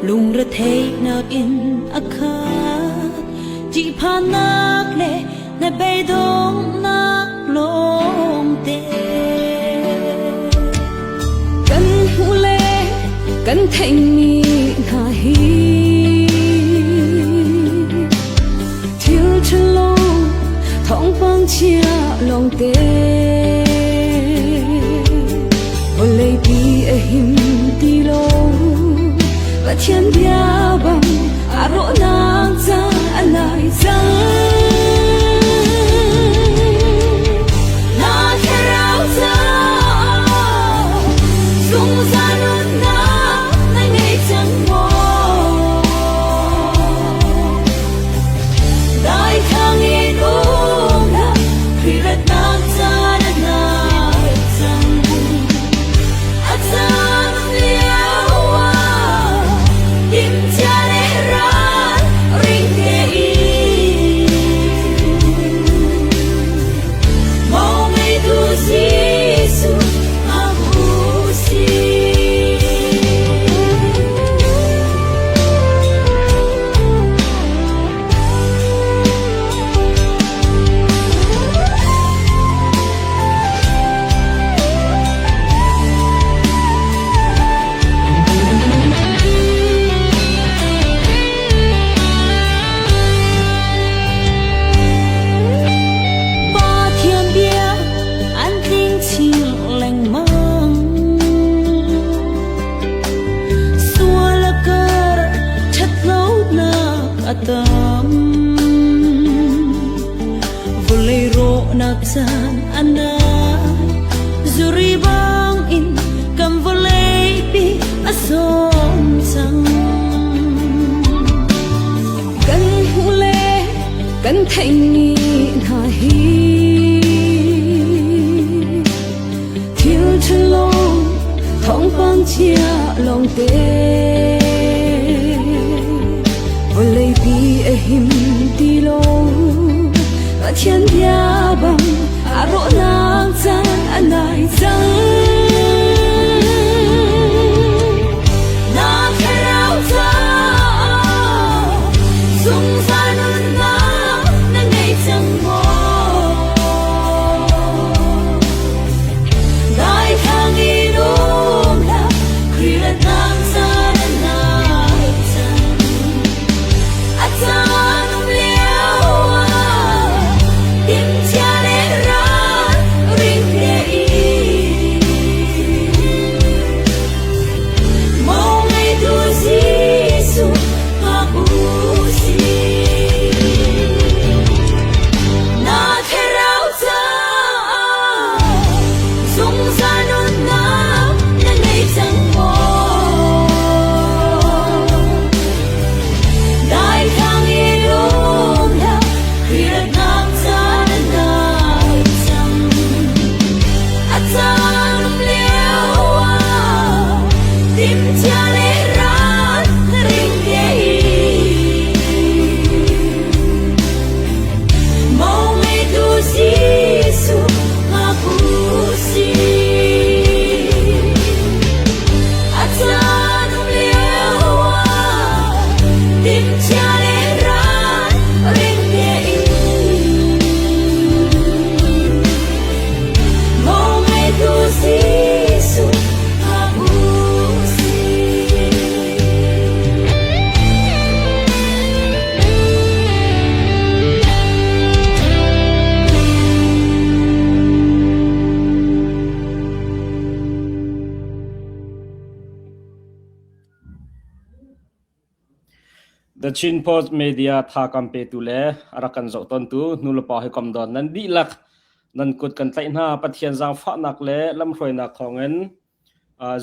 Lungretheihnak in a khat. Ṭihphannak le na beidonghnak lawngte. Kan hmuh le kan theihmi hna hi thil ṭhalo thawngpang chia lawngte vawleipi a him ti lo Pathian bia bang a rawhnak caan a nai cang Na thlarau caah zungzal nunnak na ngei cang maw? Daithlang in um hlah, Khrih ratnak caan a nai cang. A caan um lio ah timhcia le ral ring tein Maw ngeitu Jesuh hngak u sih. Pathian bia an tling chin lengmang. Sual a kar ṭhatlonak a tam. Vawlei rawhnak caan a nai. Zuri bangin kan vawleipi a sawm cang. Kan hmuh le kan theihmi hna hi thil ṭhalo thawngpang chia lawngte vawleipi a him ti lo Pathian bia bang a rawhnak caan a nai cang Na thlarau caah zungzal nunnak na ngei cang maw? Daithlang in um hlah, Khrih ratnak caan a nai cang. A caan um lio ah timhcia le ral ring tein Maw ngeitu Jesuh hngak u sih. Na thlarau caah zungzal nunnak na ngei cang maw? Daithlang in um hlah, Khrih ratnak caan a nai cang. A caan um lio ah timhcia le ral ring tein Maw ngeitu Jesuh hngak u sih. A caan um lio ah timhcia le ral ring tein Maw ngeitu Jesuh hngak u sih. The Chin Post Media tha kam petu le a rak kan zoh tawntu nulepa hawikom dawt nan dihlak nan kut kan tlaih hna. Pathian zaangfahnak le lamhruainak thawngin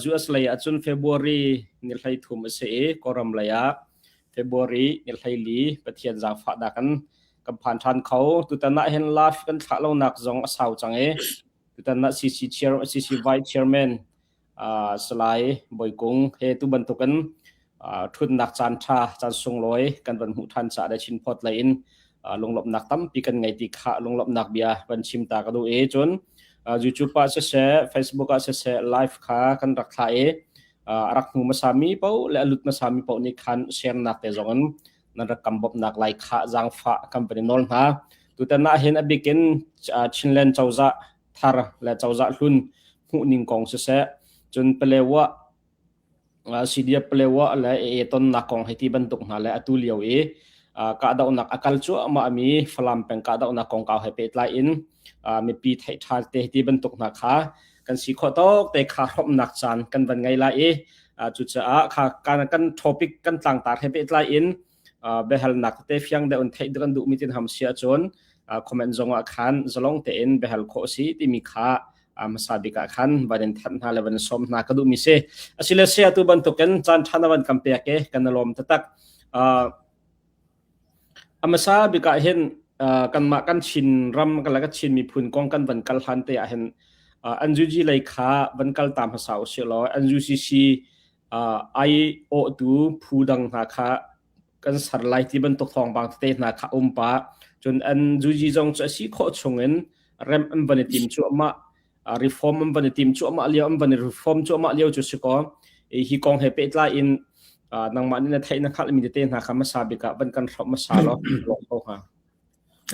US lei ahcun February ni 13 a si i Kawlram lei ah February ni 14 Pathian zaangfahnak in kan phan ṭhan kho. Tutan ah hin live kan thlah lonak zong a sau cang i tutan ah CC chair CC Vice Chairman Salai Bawikung he tu bantukin ṭhutnak caan ṭha caan sunglawi kan van hmuh ṭhan caah le Chinphawt lei in lunglawmhnak tampi kan ngei ti kha lunglawmhnak bia van chim ta ka duh i cun YouTube ah siseh Facebook ah siseh live kha kan rak thlah i A rak hmu hmasami paoh le a lut hmasami paoh nih khan share nak te zong in nan rak kan bawmhnak lai kha zaangfah kan van i nawl hna. Tutan ah hin a bik in Chinland cozah thar le cozah hlun hmuhning kong siseh, cun Palewa CDF Palewa le AA tonnak kong hei ti bantuk hna le atu lio i kahdohnak a kal cuahmah mi Falam peng kahdohnak kongkau he pehtlai in mipi theih ṭha te ti bantuk hna kha kan si khawh tawk te kha hrawmhnak caan kan van ngei lai i cucaah kha kan kan topic kan tlangtar he pehtlai in biahalnak tete fiang deuh in theih kan duhmi tin ham si ahcun comment zong ah khan zalong tein biahal khawh a si timi kha hmasa bik ah khan van in thanh hna le van in sawm hna ka duhmi si. Asile sia tu bantukin caan ṭha na van kan pek i kan i lawm taktak. A hmasa bik ah hin kanmah kan Chin ram kan le ka Chin miphun kong kan van kal hlan te ah hin NUG lei kha van kal ta hmasa usih law NUCC ai awhtu phu dang hna kha kan ser lai ti bantuk thawngpang tete hna kha um pah. Cun NUG zong cu a si khawh chungin remh an van i tim cuahmah. Reform an van i tim cuahmah lio an van i reform cuahmah lio cu si kaw hi kong he pehtlai in nangmah nih na theih na hngalhmi tete hna kha hmasa bik ah van kan hrawmh hmasa law lawm ko hnga.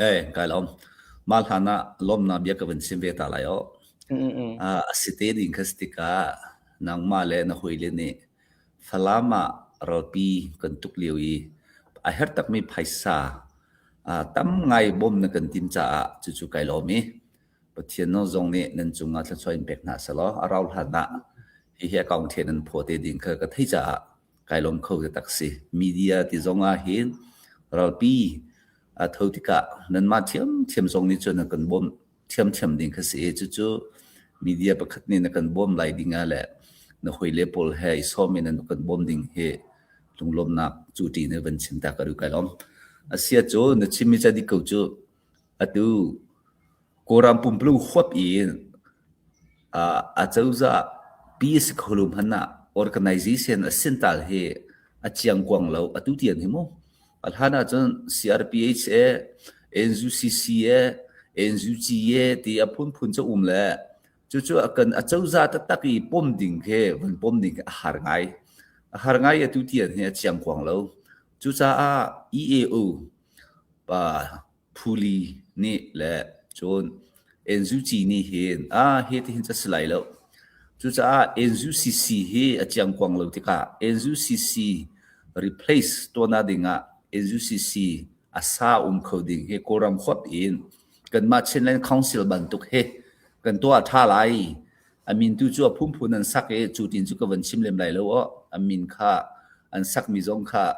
Eh, kai lawm. Mah hlan ah lawmnak bia ka van chim ve ta lai aw. A si te ding kha si tikah nangmah le na hawile nih Falam ah ralpi kan tuk lio i a herh takmi phaisa tam ngai bawm na kan tim caah cucu kai lawm i Pathian nawl zong nih nan cungah thluachuah in pek hna sehlaw a rau hlan ah hihi a kong the nan phaw te ding kha ka theih caah kai lawm kho taktak si. Media ti zong ah hin ralpi a tho tikah nanmah thiamthiam zong nih cun nan kan bawmh thiamthiam ding kha si i cucu media pakhat nih na kan bawm lai ding ah le na hawile pawl he i sawm in nan kan bawm ding hi lunglawmnak cu ṭi na van chim ta ka duh kai lawm. Asia cu na chimmi ca dik ko cu atu Kawlram pumpulung huap in acozah pi a si kho lo hmanh ah organization a sintal hi a ciangkuang lo atu tiang hi mu. A hlan ahcun CRPH e, NUCC e, NUG e ti a phunphun cu um le cucu a kan acozah taktak i pom ding khi van pom ding khi a har ngai. A har ngai atu tiang hi a ciangkuang lo. Cucaah EAO pa Phuli nih le cun NUG nih hin ah hi ti hin cu a si lai lo. Cucaah NUCC hi a ciangkuang lo tikah NUCC replace tuahnak dingah NUCC a sa um kho ding hi Kawlram huap in kanmah Chinland Council bantuk hi kan tuah ṭha lai. A min tu cu a phunphun an sak i cu tin cu ka van chim lem lai lo aw. A min kha an sakmi zong kha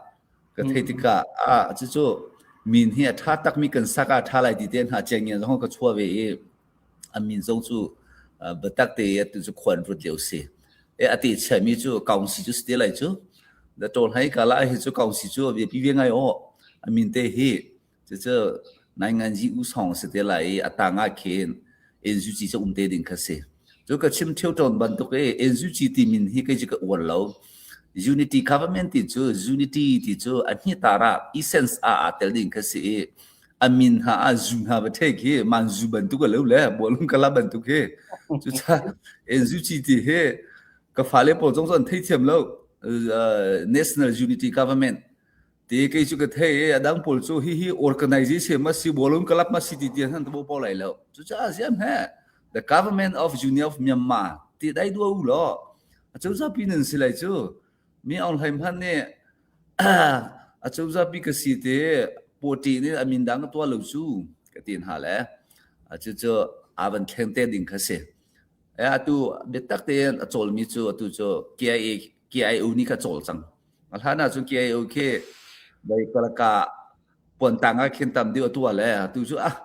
Ka theih tikah ah cucu min hi a ṭha takmi kan sak ah a ṭha lai ti te hna ciangian zong ka chuah ve i a min zong cu biatak te i atu cu khua an rut lio si. E a te chiami cu kaungsi cu si te lai cu. Da ṭawl hai kala hi cu kaungsi cu a biapi ve ngai aw. A min te hi Cucu nainganzi usawng a si te lai i a tang ah khin NUG cu um te ding kha si. Cu ka chim ṭheo tawn bantuk i NUG ti min hi kei cu ka uar lo. Unity government ti cu unity ti cu a hnitar ah essence ah aa tel ding kha si i a min hna ah zu hna va ṭhek hi man zu bantuk a lo le bawlung kala bantuk hi. Cucaah NUG ti hi ka fale pawl zong cu an theithiam lo. Uh, National Unity Government Ti kei cu ka thei i a dang pawl cu hihi organization ma si bawlung club ma si ti ti han bo po lai lo. Cucaah ziam he the government of Union of Myanmar ti dai dua u law acozah pi nan si lai cu mi Aung Hlaing hmanh nih acozah pi ka si ti party nih a min dang ka tuah lo cu ka ti hna le cucu aa van thleng te ding kha si. E atu biatak tein a cawlmi cu atu cu KIA KIO nih kha cawl cang. A hlan ahcun KIO khi dei palaka puantang ah khin tam deuh a tuah le atu cu ah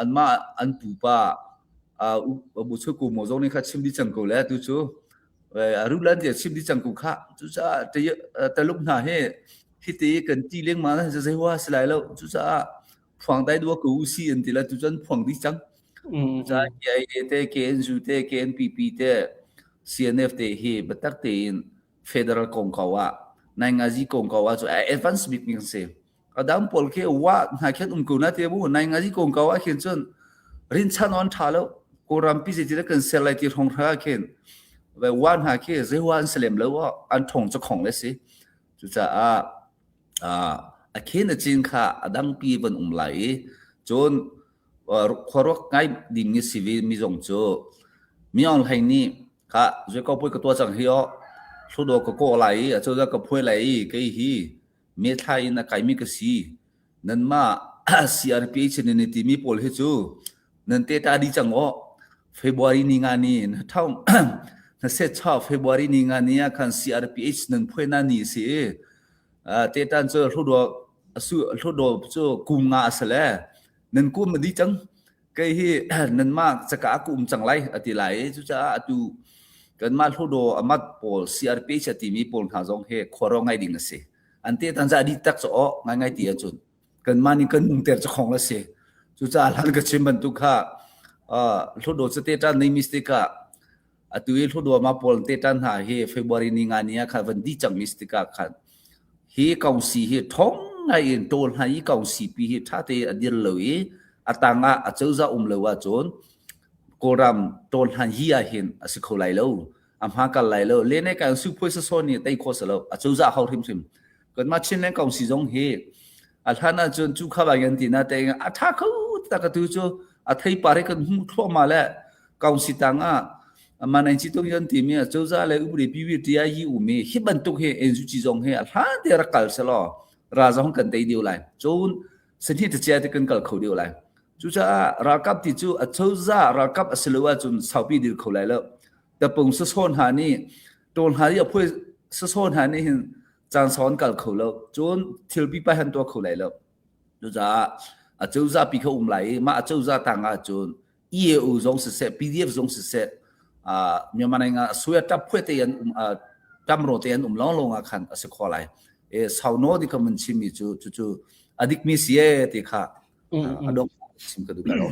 anmah an pupa bu mo zong nih kha chim dih cang ko le atu cu rulan ti chim dih cang ko kha cucaah Taluk hna hi hiti kan ti lengmang zei hua si lai lo cucaah phuang dai dua ko usi an ti la tu cun phuang dih cang cucaah KIA te KNU te KNPP te CNF te hi biatak tein federal kongkau ah naingazi kongkau ah cu advance bik mi kan si adang pawl khi wa hna khin um ko na te bu naingazi kongkau ah khin cun rinchan on tha lo kawlram pi zeiti kan ser lai ti hrong hra khin. Ve wa hna khi zei wa an si lem lo an thong cu khong le si. Cucaah a khen a cin kha a dangpi van um lai i cun khuaruak ngai ding ni si ve mi zong cu Mi Aung Hlaing nih kha zui ko pui ka tua cang hi o hludo ka kawh lai i acozah ka phuai lai i kei hi me thla in a kaimi ka si nanmah CRPH nan i timi pawl hi cu nan te ta di cang aw February ni nga ni na thau na set chau February ni nga ni ah khan CRPH nan phuai na ni si i te tan cu hludo asu hludo cu kum nga asale nan kum ma di cang kei hi nanmah caka ka um cang lai a ti lai i cucaah atu kanmah hludaw amat pawl CRPH a timi pawl hna zong hi khuaro ngai ding a si. An te tan za di tak cu aw ngai ngai ti ahcun kanmah nih kan nungter cu khong la si. Cucaah hlan ka chim bantuk kha hludaw cu te tan nei mistake ah Atu i Hluduama pawl te tan hna hi February ni nga ni ah khan van di cang mi si tikah khan hi kongsi hi ṭhawng ngai in ṭawl hna i kongsi pi hi ṭha te a dir lo i a tang ah a cozah um lo ahcun Kawlram ṭawl hlan hi ah hin a si kho lai lo. A hma kal lai lo. Le ne kan su phuai sasaw nih tei kho si lo. A cozah hau hrimhrim. Kanmah Chinland kongsi zong hi a hlan ahcun cu kha ba yan ti na te a ṭha kho tak atu cu a theipar hi kan hmuh thluahmah le Kausi tangah man ci tung yon timi cozah le upadi PVTI hi umi hi bantuk hi NUG zong hi a hlan te rak kal selaw ra zong kan tei deu lai cun sahni ta chia te kan kal kho deu lai cucaah ralkap ti cu a cozah ralkap a si lo ahcun saupi dil kho lai lo tapung sasawn hna nih tawl hna i a phuai sasawn hna nih hin caan sawn kal kho lo cun thil pipa han tuah kho lai lo cucaah a cozah pi kha um lai i mah a cozah tang ahcun EAO zong siseh PDF zong siseh Myanmar nga suya tap phuai te an um tam ro te an um long long ah khan a si kho lai e sauno di ka mun chim mi cu cu cu adik mi si e ti kha adong chim ka du ka lo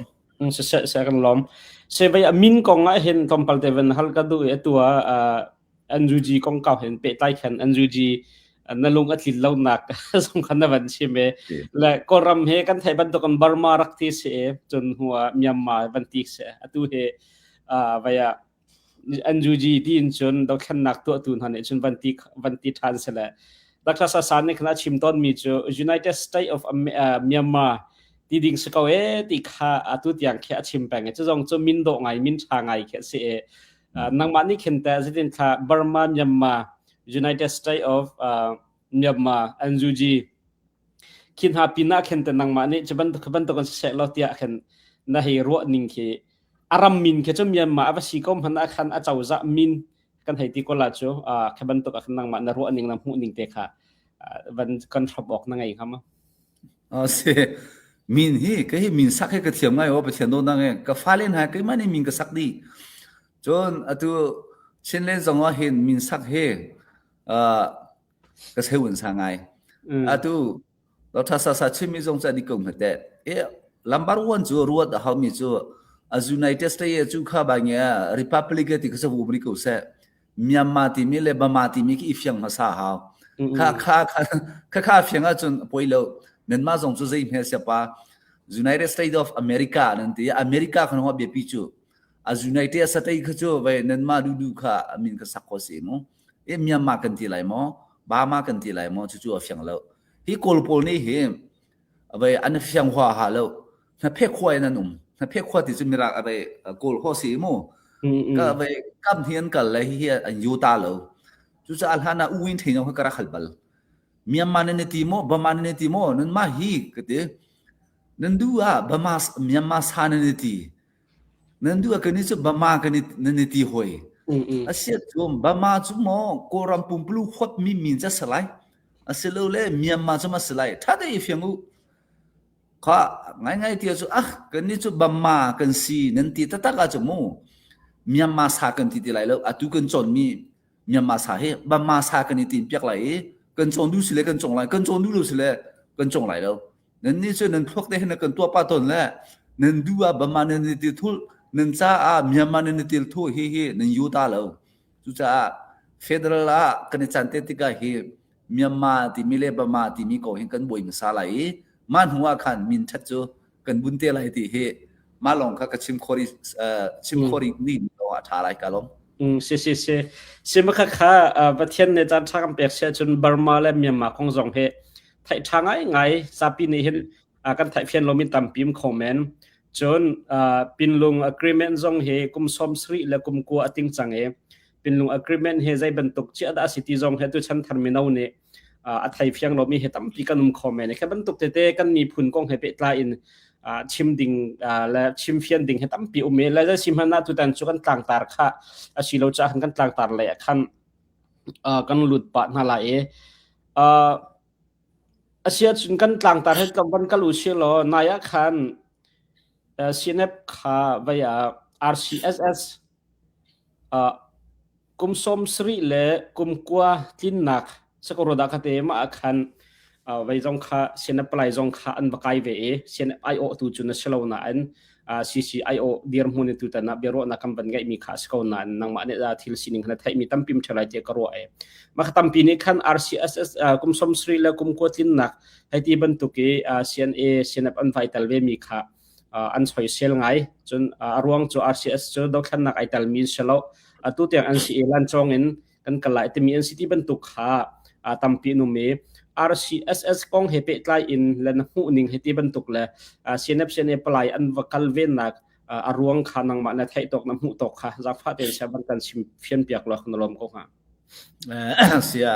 se se se kan lom se vai min kong ah hin tompal te van hal ka du e tua NUG kongkau hin pehtlai khan NUG na lung a tlin lonak zong khan na van chim e le Kawlram he kan thei bantuk in Burma rak ti si e cun hua Myanmar van ti si atu he vaya NUG tiin cun dothlennak tuahtu hna nih cun van ti van ti ṭhan si le Dr. Sasan nih khan a chim tawn mi cu United States of Myanmar ti ding si ko e ti kha atu tiang khi a chim peng e cu zong cu min dawh ngai min ṭha ngai khi a si e nangmah nih khin teh zeitin thla Burma Myanmar United States of uh, Myanmar NUG khi hna pin ah khin te nangmah nih cu bantuk bantuk an seh lo tiah khin na hei ruah ning khi a ram min khi cu Myanmar a va si ko hmanh ah khan a cozah min kan hei ti ko la cu khi bantuk ah khan nangmah na ruah ning na hmuh ning te kha van kan hrop awk na ngei hnga ma A si. Min hi ka hi min sak hi ka thiam ngai aw Pathian dawtnak he ka fale hna keimah nih min ka sak dih. Cun atu Chinland zong ah hin min sak hi uh, ka seun sa ngai. Atu Dr. Sasa chimmi zong cu adi ko hmete. E lambar one cu ruat a haumi cu a United States cu kha ba nge Republic ti ka sa vu bri ko seh. Myanmar timi le Bama timi khi i fiang hmasa hau. Kha kha kha kha kha fiang ahcun poi lo. Myanmar zong cu zei hme siapa United States of America nan ti. America khan ho biapi cu. A United States kha cu ve nanmah dudu kha amin ka sak ko si mu. E Myanmar kan ti lai maw? Bama kan ti lai maw? Cucu a fiang lo. Hi Kawl pawl nih hi ve an fiang hua ha lo. Hnaphek khua in an um. Hnaphek khua ti cu mirak a ve Kawl ho si mu. Ka ve kam hi an kal le hi an yu ta lo. Cucaah hlan ah U Win Thein ka rak hal bal. Myanmar nan ti maw, Burma nan ti maw, nan mah hi ka ti. Nan du ah Burma Myanmar sa nan ti. Nan du ah kan cu Burma kan nan ti hoi. Asiat cu Burma cu maw Kawlram pumpulu huat mi min ca salai. Asilole Myanmar cu ma salai. Tha te i fiang u. Kha ngaingai ti cu ah kannih cu Bamma kan si nan ti taktak ahcun mu Myanmar sa kan ti ti lai lo atu kan cawnmi Myanmar sa hi Bamma sa kan i tin piak lai i kan cawn duh si le kan cawng lai kan cawn duh lo si le kan cawng lai lo nan nih cu nan thluak te hin kan tuah pa tawn le nan duh ah Bamma nan i ti thul nan caah Myanmar nan i til thu hi hi nan yu ta lo cucaah federal ah kan i chan te tikah hi Myanmar timi le Burma timi ko hin kan buai hmasa lai i mah hnu ah khan min ṭhat cu kan bun te lai ti hi mah lawng kha ka chim khori chim khori ni lawng ah ṭha lai ka lawm. Si si si. Si ma kha kha Pathian nih caan ṭha kan pek sia cun Burma le Myanmar kong zong hi theih ṭha ngai ngai zapi nih hin kan theih fian lomi tampi um kho men. Cun Pinlung agreement zong hi kum 70 le kum kua a ting cang i Pinlung agreement hi zei bantuk chiah dah a si ti zong hi tu chan thar mino nih a thei fiang lomi hi tampi kan um kho men. Khi bantuk tete kan miphun kong he pehtlai in chim ding le chim fian ding hi tampi um i le zei si hmanh ah tutan cu kan tlangtar kha a si lo caah kan tlangtar lei ah khan kan lut pah hna lai i a si ahcun kan tlangtar he tlawm kan kal u si law nai ah khan CNF kha vai ah RCSS Kum 70 le kum kua tlinnak sakawroda kha te mah ah khan vei zong kha CNF palai zong kha an va kai ve i CNF aiawhtu cu na si lo nain CC aiawh dirhmun in tutan ah biaruahnak kan van ngeihmi kha a si ko nain nangmah nih thil sining kha na theihmi tampi ṭheo lai tiah ka ruah i mah kha tampi nih khan RCSS kum 70 le kum kua tlinnak hei ti bantuk i CNA CNF an vai tel vemi kha an soisel ngai. Cun a ruang cu RCS cu dothlannak ai telmi an si lo. Atu tiang NCA lancawng in kan kal lai timi an si ti bantuk kha tampi an um i RCSS kong he pehtlai in le na hmuh ning he ti bantuk le CNF CNA palai an va kal vennak a ruang kha nangmah na theih tawk na hmuh tawk kha zaangfah tein sia van kan chim fian piak law na lawm ko hnga. Sia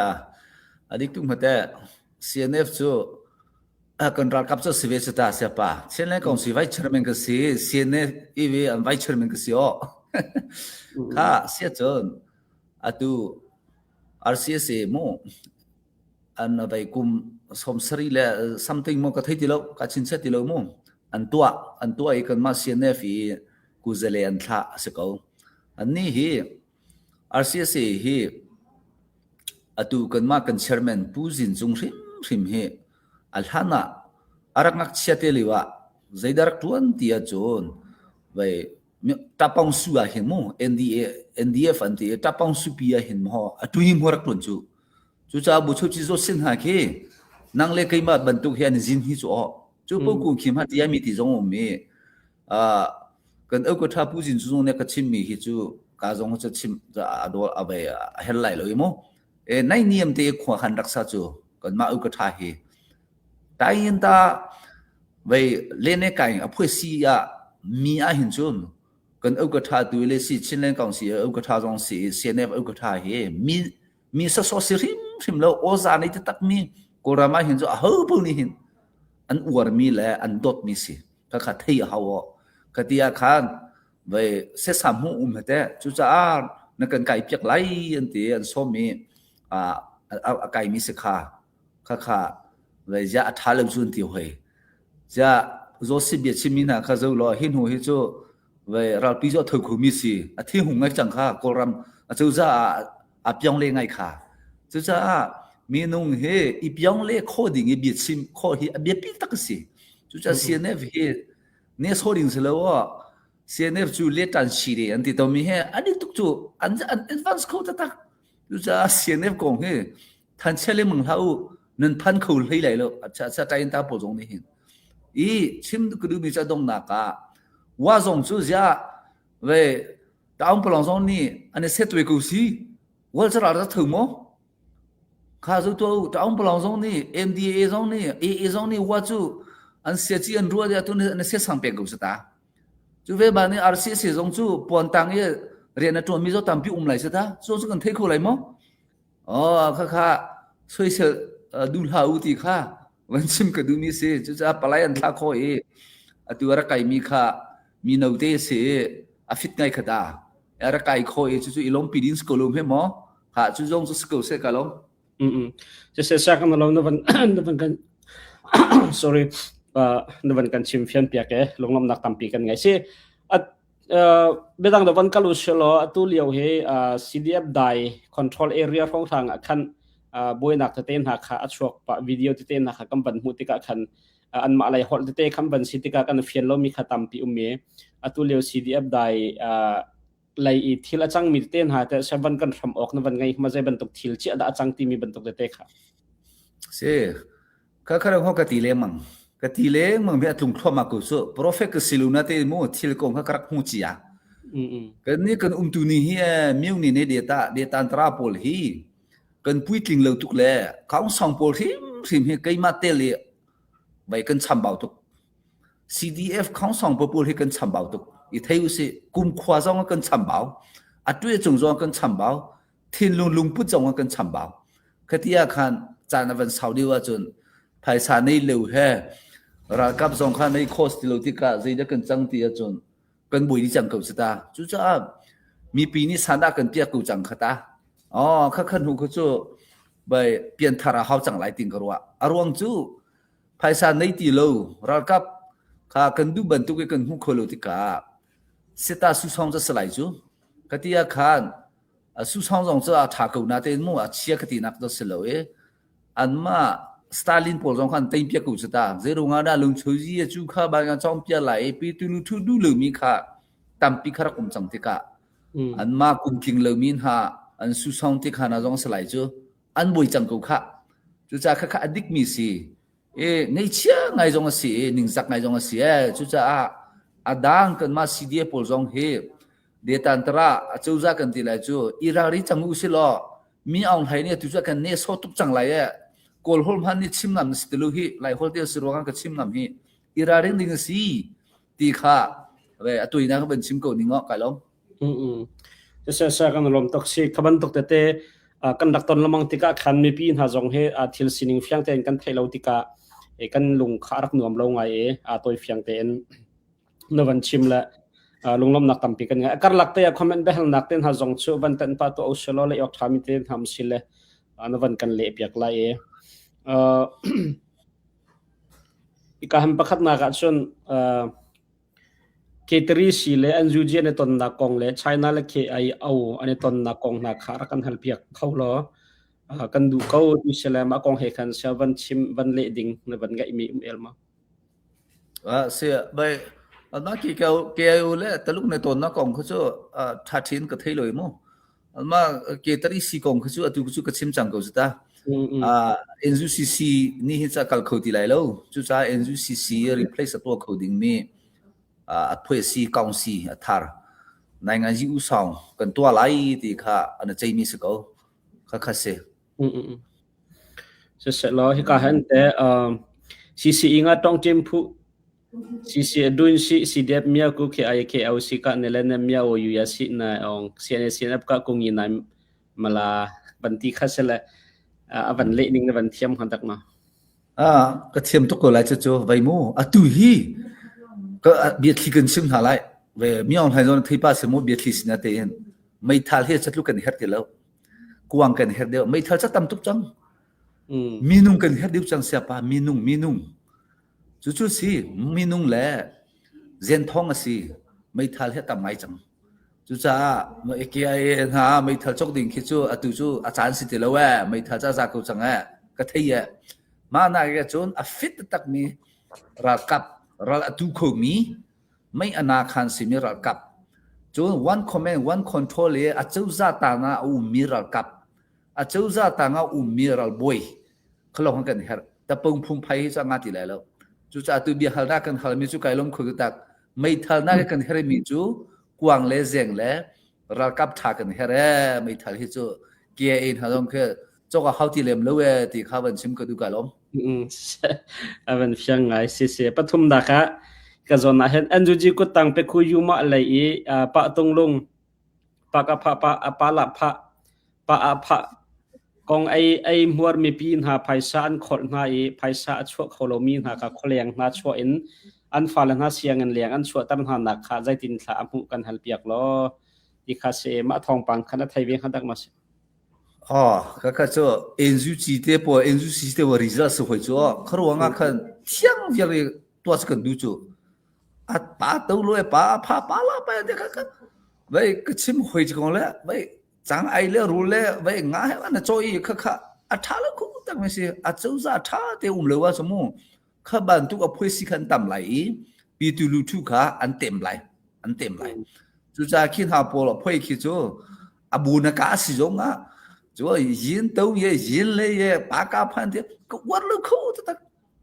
adik tu hmate CNF cu Kan ralkap cu si ve cu ta siapa. Chinland kong si vice chairman ka si, CNA i an vice chairman ka si aw. Kha sia cun atu RCSA mu an vai kum som sari le something mu ka thei ti lo ka chin ti lo mu an tuah an tuah i kanmah CNF i kuzale an thlah a si ko. Annih hi RCSA hi atu kanmah kan chairman Pu Zin Cung hrimhrim hi a hlan ah a rak ngakchia te lio ah zeidah rak ṭuan ti ahcun vei Tapawngsu ah hin mu NDA NDF an ti i Tapawngsu pi ah hin maw a ṭui mu rak ṭuan cu. Cucaah Buchochi Zaw Sin hna khi nang le keimah bantuk hi an zin hi cu aw. Cu po ku khi hma ti mi ti zong um i kan au ka tha pu zin cu zong ne ka chim mi hi cu ka zong cu chim a dol a ve a hel lai lo i mu. E nai niam te khua khan raksa cu kan mah au ka tha hi. Tai in ta vei le ne kai a phui si ah mi ah hin cun kan au ka tha tu le si Chinland Council au ka tha zong si CNF au ka tha hi mi mi sawsawh si hrimhrim lo awza nei taktak mi Kawlram ah hin cu aho paoh nih hin an uarmi le an dawtmi si kha kha thei a hau aw ka ti ah khan vei sesam hmu um hete cucaah na kan kai piak lai an ti an sawm i a kai mi si kha kha kha vei zia a tha lo cu an ti hoi zia Joseph bia chimmi hna kha zo law hi hnu hi cu Vei ralpi cu a tho khomi si. A thi hung ngai cang kha Kawlram acozah ah a piong le ngai kha. Cucaah minung hi i piong le khawh ding i biachim khawh hi a biapi tak a si. Cucaah CNF hi ne sawh ding si lo aw. CNF cu le tan si de an ti tomi he an i tuk cu an an advance kho taktak. Cucaah CNF kong hi thanchia lengmang hlah u nan phan kho hlei lai lo acha acha tain ta pawl zong nih hin i chim ka duhmi cu a donghnak ah wa zong cu ziah ve taung palong zong nih an i set ve ko si wal cu ral tho mo kha zu to taung palong zong nih MDA zong nih AA zong nih wa cu an sia chi an rua dia tu an sia sang pe ko sa ta cu ve ba nih RCC zong cu puan tang i rian a tuan mi zo tampi um lai sa ta so cu kan thei kho lai mo Aw khakha soisel duh hlah u ti kha van chim ka duhmi si. Cucaah palai an thlah khawh i atu a rak kaimi kha mino te a si i a fit ngai kha ta. A rak kai khawh i cucu i lawmpi ding si ko lo hme maw? Kha cu zong cu si ko seh ka lawm. Mm Siseh sak na lo na van na van kan sorry na van kan chim fian piak e lunglawmhnak tampi kan ngei si. Biadang deuh van kal u silaw atu lio hi CDF dai control area hrawnghrang ah khan buainak tete hna kha a chuak pah video tete hna kha kan van hmuh tikah khan anmah lei holh tete khan van si tikah kan fian lomi kha tampi um i atu lio CDF dai lei i thil a cangmi tete hna te van kan hram awk na van ngei ma zei bantuk thil chiah dah a cang timi bantuk tete kha. Si Ka kha ho ka ti lengmang. Ka ti lengmang mi a tlung thluahmah ko cu. Prophet ka si lo na te mu thil kong kha ka rak hmu cia. Kan nih kan umtu ni hi miu ni ne deta detan tara pawl hi kan puitling lo tuk le kaungsang pawl hrimhrim hi keimah tel i bai kan chambau tuk. CDF kaungsang pawl hi kan chambau tuk. I thei usih kumkhua zong kan chambau. A tuah cung zong kan chambau. Thinlung lungput zong kan chambau. Khatia khan caan a van sau deuh ahcun phaisa nei lo he ralkap zong kha nei cost ti lo tikah zeidah kan cang ti ahcun kan buai dih cang ko si ta. Cucaah mipi nih sandah kan piak ko cang kha ta. Oh, kha khan hu kha cu bai pianthar a hau cang lai tin ka ruah. A ruang cu phaisa nei ti lo ralkap kha kan duh bantuk i kan hmu kho lo tikah seta susong cu salai cu katia khan a susong zong cu a tha ko na tein mu a chia ka ti nak to si lo i anmah Stalin pawl zong khan tei piak ko cu ta. Zeirung ah dah lungchozi a cu kha ba nga chong pia lai pi tu lu thu du lo mi kha tampi kha rak um cang tikah anmah kum tling lo mi hna an su song ti kha na zong salai cu an boi cang ko kha. Cucaah kha kha a dik mi si. E ngeichia ngai zong a si i ningzak ngai zong a si e. Cucaah a dang kanmah CDA pawl zong hi detantara a cozah kan ti lai cu i ralri cang u si law Mi Aung Hlaing nih atu cu a kan nehsawh tuk cang lai ee. Kawl holh hmanh nih chim ngam na si ti lo hi. Lai holh te a si ruangah ka chim ngam hi. I ralring ding a si ti kha ve atu ina ka van chim ko ning kai lom. Mm Sir sir kan lom tok si kha bantuk tete kan rak ton lamang tikah khan mipi hna zong hi thil sining fiang tein kan theih lo tikah kan lung kha rak nuam lo ngai e a toi fiang tein na van chim le lunglawmnak tampi kan ngei. Karlak te ah comment biahalnak te hna zong cu van tan pa tu oselo le ok thami te hna si le na van kan leh piak lai e. Ika ham pakhat nak ah cun K3 si le NUG an i tonnak kong le China le KIO an i tonnak kong hna kha rak kan hal piak kho law kan duh ko ti si le mah kong he khan sia van chim van leh ding na van ngaih mi um el ma. Ah si bai na ki ka KIO le Taluk ne ton na kong kha cu tha thin ka thei loi mu. Ma ke tari si kong kha cu atu cu ka chim cang ko zu ta. Ah NUCC ni hi cha kal kho ti lai lo. Cu ca NUCC replace a tua kho ding mi a phui si council a thar. Nai ngan ji u song kan tua lai ti kha an chei mi si ko. Kha kha si. Siseh hika hin teh CCE nga tong ṭim phu CC dun si CDF mia ku KI KO si ka ne le ne mia o yu ya si na ong CNA CNF ka kung yi nai mala banti kha se le a van leh ning na van thiam han tak ma. Ah, ka thiam tuk ko lai cu cu vai mu atu hi ka biathli kan chim hna lai ve miong hlai zon thei pa se mu biathli sina te in meithal hi chatlu kan her ti lo kuang kan herh deuh meithal ca tam tuk cang minung kan herh deuh cang siapa minung minung cucu si minung le zenthong a si meithal hi tam ngai cang cucaah AKIA hna meithal cawk ding khi cu atu cu a caan si ti lo e meithal ca za ko cang e ka thei e mah na ke cun a fit tak mi ralkap ral atu kho mi mei a na khan simi ralkap cun one command one control i a cozah tang ah a ummi ralkap a cozah tang ah ummi ralbawi khalong kan herh tapung phungphai hi cu nga ti lai lo cucaah tu bia halnak kan halmi cu kai lom kho tak meithal nak kan hermi cu kuang le zeng le ralkap tha kan her e meithal hi cu KIA hna zong khi cawk a hau ti lem lo e ti kha van chim ka du ka lom a van fiang ngai si si pathum nak ah ka zawn ah hin NUG kuttang pe khu yu ma lei i pa tung lung pa ka pha pa pa la pha pa a pha kong ei ei hmuar mipi hna phaisa an kholh hna i phaisa a chuah kho lomi hna ka khualeng hna chuah in an fale hna sianginn leng an chuahter hna nak kha zeitin thla a hmuh kan hal piak law ti kha si mah thawngpang khan a thei ve hnga dak ma si Oh, kaka cu NUG te pawl NUC te pawl result si hoi cu kharuang ah khan thiang vial i tuah cu kan du cu a pa to lo e pa pha pa la pa te kha kha vai ka chim hoi chu kong le vai chang ai le rul le vai nga he na cho i kha kha a tha lo khu tak mi si a choza tha te um lo wa mu kha bantuk a phoi si khan tam lai i pi tu lu thu kha an tem lai an tem lai cucaah khi hna pawl a phoi khi cu a bu na ka si zong ah cu yin to ye yin le ye pa ka phan te ka uar lo kho tak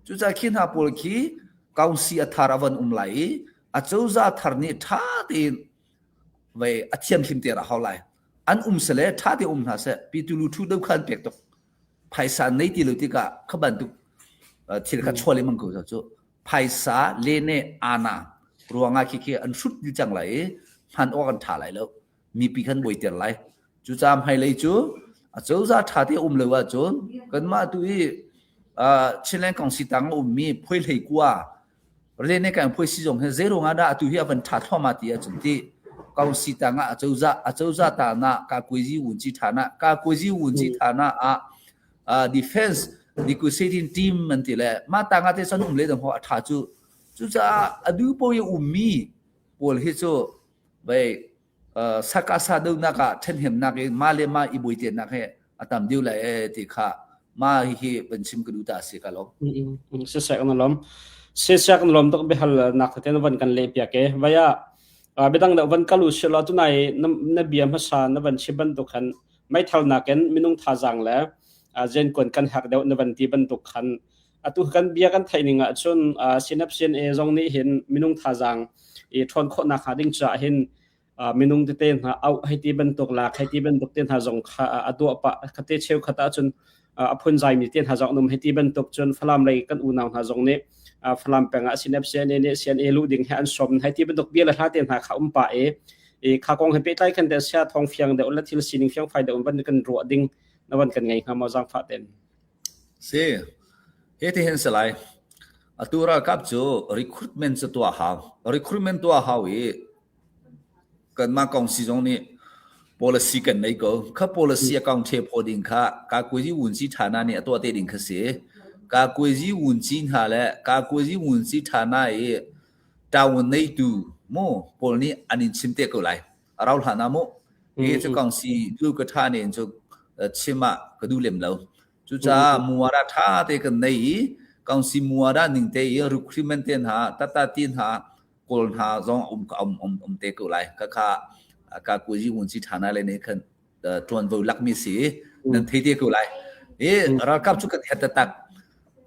cucaah khi hna pawl khi council a thar a van um lai i a cozah thar nih tha tein. Vei a thianghlim te ra hau lai. An um sele ṭha te um hna seh. Pi tu lu thu do khan pek tuk. Phaisa nei ti lo tikah kha bantuk thil kha chuah lengmang ko cu. Phaisa le ne ana ruangah khi khi an hrut dih cang lai i hman awk an ṭha lai lo. Mipi khan buaiter lai. Cucaah hmailei cu acozah ṭha te um lo ahcun kanmah tu i Chinland Kongsi tang a ummi phuai hlei kua Rene kan phuai si zong hi zei ruangah dah atu hi a van ṭha thluahmah ti ahcun ti Kongsi tang ah acozah acozah ta na ka kuizi wunci ṭha na ka kuizi wunci ṭha na ah defense negotiating team an ti le mah tang ah te cun um le dang ho a ṭha cu cucaah adu paoh i ummi pawl hi cu vei sakasa donak ah ṭhenhemnak i mah le mah i buaitenak he a tam deuh lai ee ti kha mah hihi van chim ka duh ta si ka lawm. Sisek na lawm. Sisek na lawm tuk bihal nak te na van kan leh piak e. Vaya bidang deuh van kalu sila tunai na bia hmasa na van chim bantuk khan meithal nakin minung thazaang le zen kuan kan hak deuh na van ti bantuk khan atu kan bia kan theih ning ah cun synapse A zong nih hin minung thazaang i ṭhawn khawhnak hnga ding caah hin minung tete hna auh hei ti bantuk lak hei ti bantuk te hna zong kha a duah pah khate cheukhat ahcun a phunzai mi te hna zong um hei ti bantuk cun Falam lei kan unau hna zong nih Falam peng ah synapse CNA nih CNA luh ding he an sawm hei ti bantuk bia le hla te hna kha um pah i i kha kong he pehtlai khan te sia thong fiang deuh le thil sining fiang fai deuh ban kan ruah ding na van kan ngei hnga maw zaangfah ten Si. Hi ti hin si lai. Atu ralkap cu recruitment cu tuah hau. Recruitment tuah hau i kanmah kongsi zong nih policy kan nei ko. Kha policy account the phaw ding kha kakuazi wunci ṭhana nih a tuah te ding kha si. Kakuazi wunci hna le kakuazi wunci ṭhana i ṭawun neitu mu pawl nih an in chim te ko lai. A rau hlan ah mu. Hi cu kongsi lu ka ṭha ne in cu chim ah ka duh lem lo. Cucaah muara ṭha te kan nei i kongsi muara ning te i recruitment te hna tata ti hna kawl hna zong um um um um te ko lai. Ka kha ka kuzi wun si ṭha na le ne khan ṭuanvo lakmi si nan thei te ko lai. I ralkap cu kan het taktak.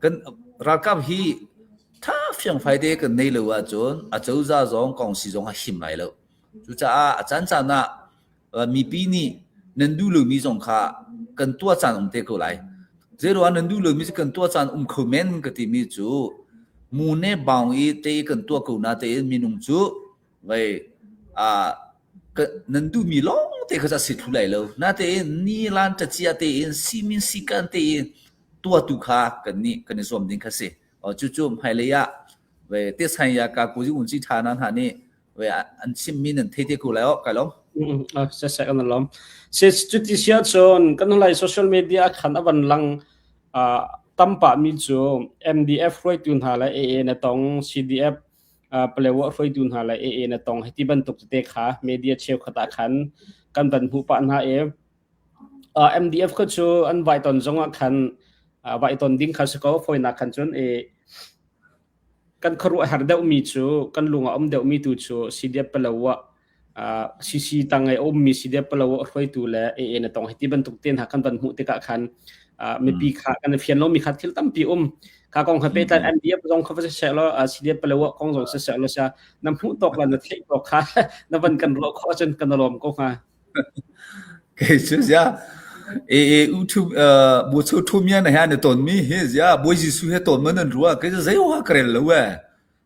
Kan ralkap hi tha fiang fai te kan nei lo ahcun a cozah zong kongsi zong a him lai lo. Cucaah a caancaan ah mipi nih nan duh lomi zong kha kan tuah caan um te ko lai. Zeiruang nan duh lomi cu kan tuah caan um kho men ka timi cu mu ne baung i te kan tuah ko na tein minung cu vei nan duhmi lawng te kha si thlu lai lo. Natein ni lan ṭacia tein simin sikan tein tuahtu kha kan nih kan i zuam ding kha si. Cucu hmailei ah ve te san ya ka ku un chi tha na hna nih ve an chimmi nan thei te ko lai o kai lom. Se se kan lom. Se cuti sia chon kan lai social media khan avan lang tampa mi cu MDF hruaitu hna le AA na tong CDF Palewa hruaitu hna le AA na tong hiti bantuk te kha media cheukhat ah khan kan van hmu pah hna i MDF kha cu an vai ton zong ah khan vai ton ding kha si ko fawinak khan cun i kan khuaruahhar deuhmi cu kan lung a um deuhmi tu cu CDF Palawa CC tang i a ummi CDF Palawa hruaitu le AA na tong hiti bantuk te hna kan van hmuh tikah khan mipi kha kan i fian lomi kha thil tampi um kha kong ha pehtlai MDF zong kha va siseh law CDF Palawa kong zong siseh law sia na hmuh tawk la na theih tawk kha na van kan ruah khawh ahcun kan lawm ko hnga. Kei cu zia e u thu bu chu thu mia na he na ton mi hi zia Bawi Jesuh he ton man an rua kei cu zei wa ka rel lo e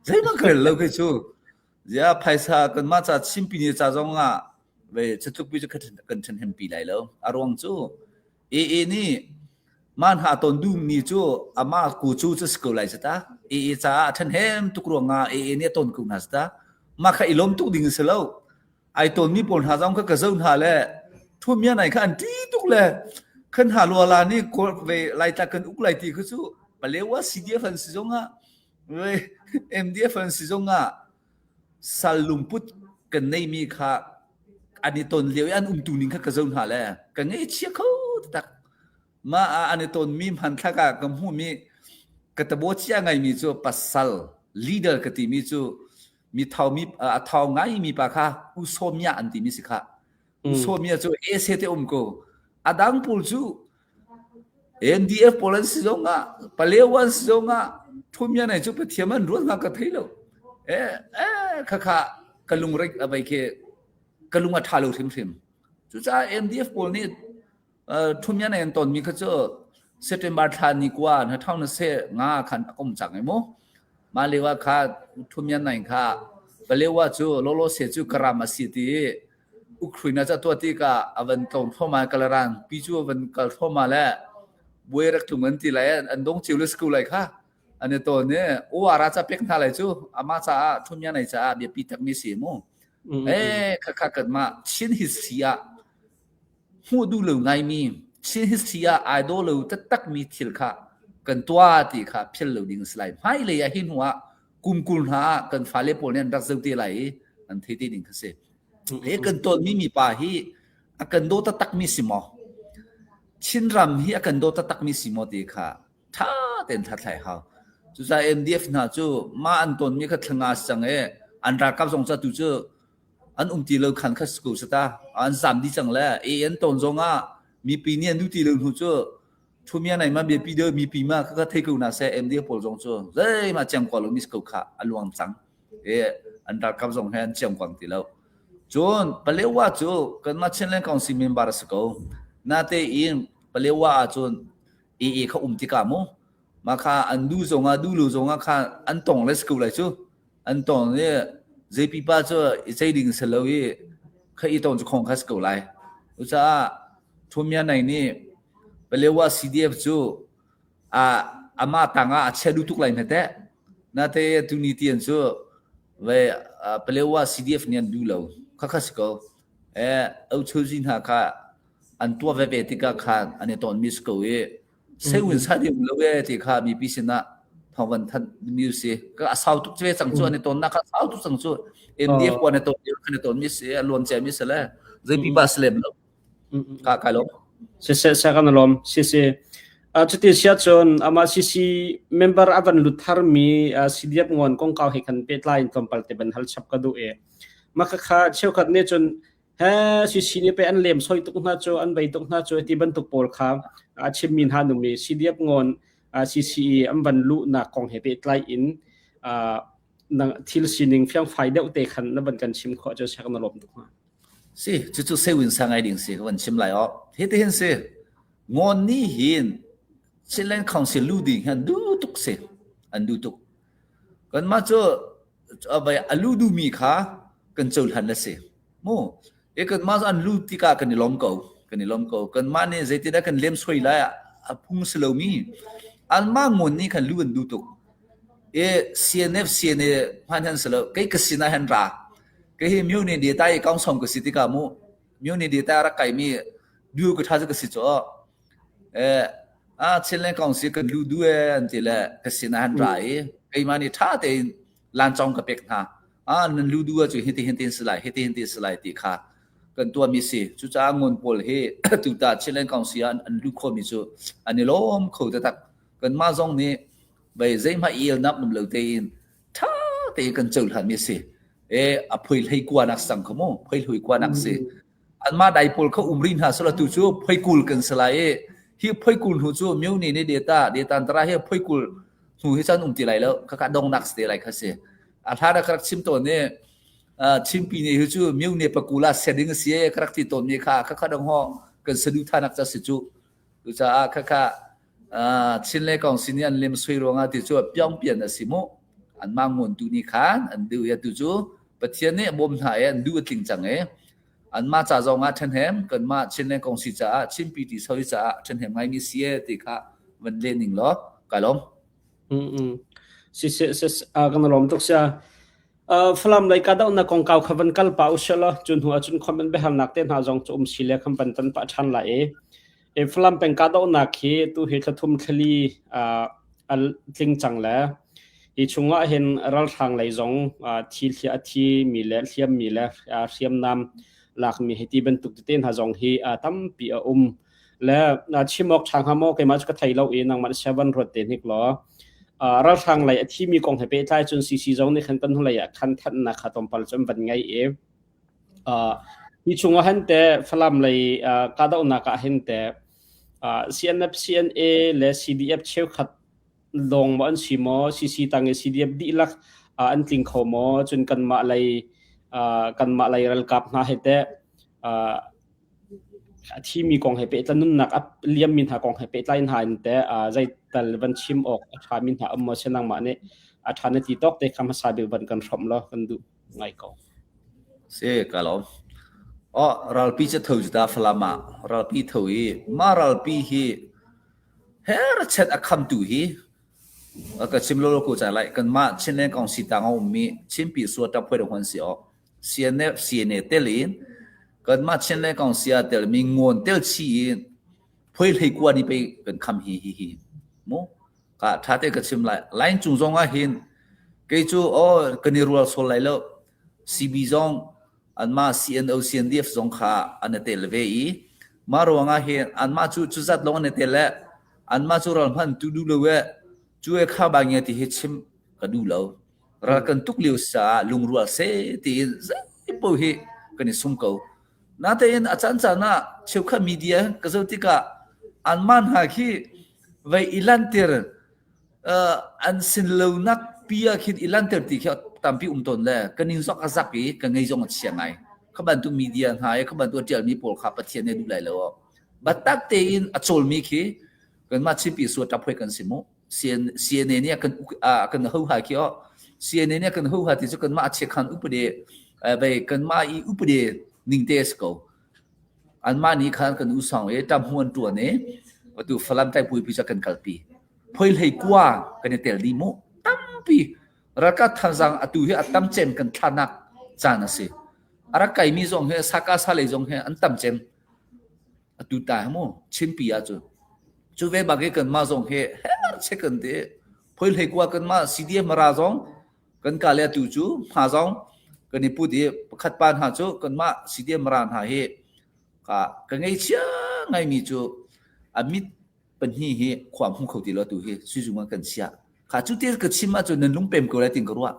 zei ma ka rel lo kei cu zia phaisa kan ma ca chimpi ni ca zong ah ve chatluk pi cu kan ṭhen hem pi lai lo a ruang cu e e nih man ha ton dum ni cu ama ku cu cu si ko lai ta e e ca a ṭhen hem tuk ruang ah e e nih a ton ko hna ta ma kha i lom tuk ding si lo Ai tawnmi pawl hna zong kha ka zoh hna le Thuamia nai kha an ṭi tuk le khan hna luala nih kawl ve Laitla kan uk lai ti kha cu Palewa CDF an si zongah ve MDF an si zongah sal lungput kan neimi kha an i ton lio i an umtu ning kha ka zoh hna le ka ngaihchia kho taktak. Mah ah an i tonmi hmanthlak ah ka hmuhmi ka tabo chia ngaimi cu pasal leader ka timi cu mi thaumi a thau ngaimi pa kha U Saw Mya an timi si kha. U Saw Mya cu ese te um ko. A dang pawl cu NDF pawl an si zong ah Paleo an si zong ah Thumya nei cu Pathian an ruat hnga ka thei lo. Eh eh kha kha ka lungreik a vai khi. Ka lung a ṭha lo hrimhrim. Cucaah MDF pawl nih ṭhumyan an tonmi kha cu September thla ni kua na ṭhau na se nga khan a kom cang i mu. Mah lio ah kha ṭhumyan nai kha Palewa cu lolo se cu karam a si ti i Ukraine ca tuah tikah a van tlawm thluahmah kalaran pi cu a van kal thluahmah le buai rak tlung an ti lai an dong cio le si ko lai kha. An i tawn i uara ca pek hna lai cu amah caah ṭhumyan nai caah biapi takmi si mu. Eh khakha kanmah Chin history ah hmuh duh lo ngaimi Chin history ah ai daw lo taktakmi thil kha kan tuah ti kha philh lo ding a si lai. Hmailei ah hi hnu ah kum 20 hna ah kan fale pawl nih an rak zoh te lai i an thei te ding kha si. He kan tawnmi mipa hi a kan daw taktakmi si maw? Chinram hi a kan daw taktakmi si maw ti kha ṭha tein hlathlai hau. Cucaah MDF hna cu mah an tonmi kha thlanga si cang i an ralkap zong cu atu cu an um ti lo khan kha si ko sata an zam dih cang le e an ton zong ah mipi nih an duh ti lo hnu cu thumia nai ma biapi deuh mipi ma kha thei ko na seh MDF pawl zong cu zeima chiang kwa lo mi ko kha a luang cang e an ralkap zong he an chiang kwang ti lo cun Palewa cu kanmah Chinland Council member a si ko natein Palewa ah cun AA kha um tikah mu mah kha an duh zongah duh lo zongah kha an tong le si ko lai cu an tong i zei pipa cu i cei ding si lo i kha i ton cu khong kha si ko lai cucaah Thumya Nai nih Palewa CDF cu a amah tangah a chia duh tuk lai hme teh nate tuni tian cu ve Palewa CDF nih an duh lo kha kha si ko eh Ochozi hna kha an tuah veve tikah khan an i tonmi si ko i sewin sa ding lo e ti kha mipi sinah thawng van thanh mi si ka a sau tuk ve cang cu an i tonnak kha sau tuk cang cu MDF kuan i ton kan i ton mi si a luan cia mi si le zeipi ba si lem lo ka kai lo si se se kan lom si si cuti sia cun ama CC member avan lut thar mi CDF ngon kongkau he khan pehtlai in tlawmpal te ban hal chap ka du e maka kha cheukhat ne cun He CC nih pei an lem soi tuk hna cu an vei tuk hna cu ti bantuk pawl kha a chimmi hna num i CDF ngawn CCE an van luhnak kong he pehtlai in thil sining fiangfai deuh te khan na van kan chim khawh cu siak na lawm tuk hnga. Si, cucu sewin sa ngai ding si ka van chim lai o. Hi ti hin si, ngawn ni hin Chinland Council lu ding hin du tuk si, an du tuk. Kanmah cu a lu duhmi kha kan cohlan a si. Mu e kanmah cu an lu tikah kan i lawm ko. Kan i lawm ko. Kanmah nih zeitindah kan lem soi lai a phung si lomi anmah ngun nih khan lu an duh tuk. E CNF CNA hman han si lo. Kei ka sinah han ra. Kei hi myo ni data i kaung song ka si tikah mu myo ni data rak kai mi du ka tha ka si cho. Eh ah Chinland Council kan lu du e an ti le ka sinah han ra i keimah nih ṭha tein lancawng ka pek hna. Ah nan lu du ah cu hiti hin tin si lai hiti hin tin si lai ti kha kan tuahmi si. Cucaah ngun pawl hi tuta Chinland Council ah an lu khomi cu an i lawm kho taktak. Kanmah zong nih bei zeihmah i elnak um lo tein ṭha tein kan cohlanmi a si. E a phoi hlei kuanak sang kha mu phoi hlui kuanak si. Anmah dai pawl kha um rih hna sela tu cu phoikul kan si lai i hi phoikul hnu cu myone nih data data hi phoikul hnu hi cun um ti lai lo khakha dongnak si te lai kha si a hlan ah ka rak chim tawn i Chinpi nih hi cu myone pakula setting a si e ka rak ti tawn mi kha khakha dong ho kan saduhthanak ca si cu cucaah khakha Chin le Kong sin i an lem sui ruangah ti cu piangpian a si mu anmah ngun tu nih khan an duh i atu cu Pathian nih a bawm hna i an duh a tling cang i anmah ca zong ah ṭhahnem kanmah Chinland Kongsi caah Chin PT soi caah ṭhahnem ngaimi si e ti kha van len ning law ka lawm. Mm si si si kan lawm tuk sia. Falam lei kahdohnak kongkau kha van kal pa usih law cu hnu ahcun comment biahalnak te hna zong cu um si le khan van tan pah ṭhan lai i E Falam peng kahdohnak hi tu hi thlathum thlali a tling cang le hi chungah hin ralhrang lei zong thi a thi mi le hliam mi le hriamnam lakmi hi ti bantuk tete hna zong hi tampi a um le chim awk ṭha hnga maw keimah cu ka thei lo i nangmah sia van ruat te hnik law ralhrang lei a thimi kong he pehtlai cun CC zong nih khan kan hnulei ah khan thanhnak kha tlawmpal cu an van ngei i Hi chungah hin teh Falam lei kahdohnak ah hin teh CNF, CNA le CDF cheukhat lawng maw an si maw? CC tang i CDF dihlak an tling kho maw? Cun kanmah lei Kanmah lei ralkap hna he teh a thimi kong he pehtlai nunnak a liammi hna kong he pehtlai hna in teh zeital van chim awk a ṭhami hna um maw si nangmah nih a ṭha na ti tawk te kha hmasa bik van kan hrawmh law kan duh ngai ko. Si ka lawm. Oh, ralpi cu tho cu ta Falam ah ralpi tho i mah ralpi hi her chet a khamtu hi ka chim lo ko ca lai kanmah Chinland kong si tang a ummi Chinpi sua ṭap phuai hon si awk CNF CNA tel in kanmah Chinland kong si ah telmi ngawn tel chi in phuai hlei kua ni pei kan kham hi hi hi mu ka tha te ka chim lai line cung zong ah hin kei cu oh kan i rual sol lai lo CB zong anmah CNO CNDF zong kha an i tel ve i mah ruangah hin anmah cu cu zat lawng an i tel le anmah cu ral hman tu duh lo e cu e kha ba nge ti hi chim ka duh lo ral kan tuk lio caah lungrual se tiin zeipo hi kan i sum ko natein a caan caan ah cheukhat media ka zoh tikah anmah hna khi vei i lantir an sin lonak pi ah khin i lanter ti khi tampi um tawn le ka ning zok a zak i ka ngei zong a chia ngai. Kha bantuk media hna i kha bantuk a ṭialmi pawl kha Pathian nih a duh lai lo. Batak tein a cawlmi khi kanmah Chinpi sua ṭap hoi kan si mu. CNA nih a kan a kan ho ha khi o CNA nih a kan ho ha ti cu kanmah a chiakhan upade vei kanmah i upade ning te a si ko. Anmah nih khan kan usang i ṭam hu an ṭuan i atu Falam tlaipuipi cu kan kalpi. Phoi hlei kua kan i tel dih mu. Tampi ralkap thazaang atu hi a tam cem kan thlanak caan a si. A rak kaimi zong hi Saka sa lei zong hi an tam cem. Atu ta hi mu Chinpi ahcun. Cu ve bak i kanmah zong hi her che kan ti. Phoi hlei kua kanmah CDF Mara zong kan ka le atu cu hma zong kan i put i pakhat pa hna cu kanmah CDM Mara hna hi ka ka ngeichia ngaimi cu a mit pahnih hi khua hmu kho ti lo tu hi suizung ah kan chiah kha cu te ka chim ahcun nan lungpem ko lai tin ka ruah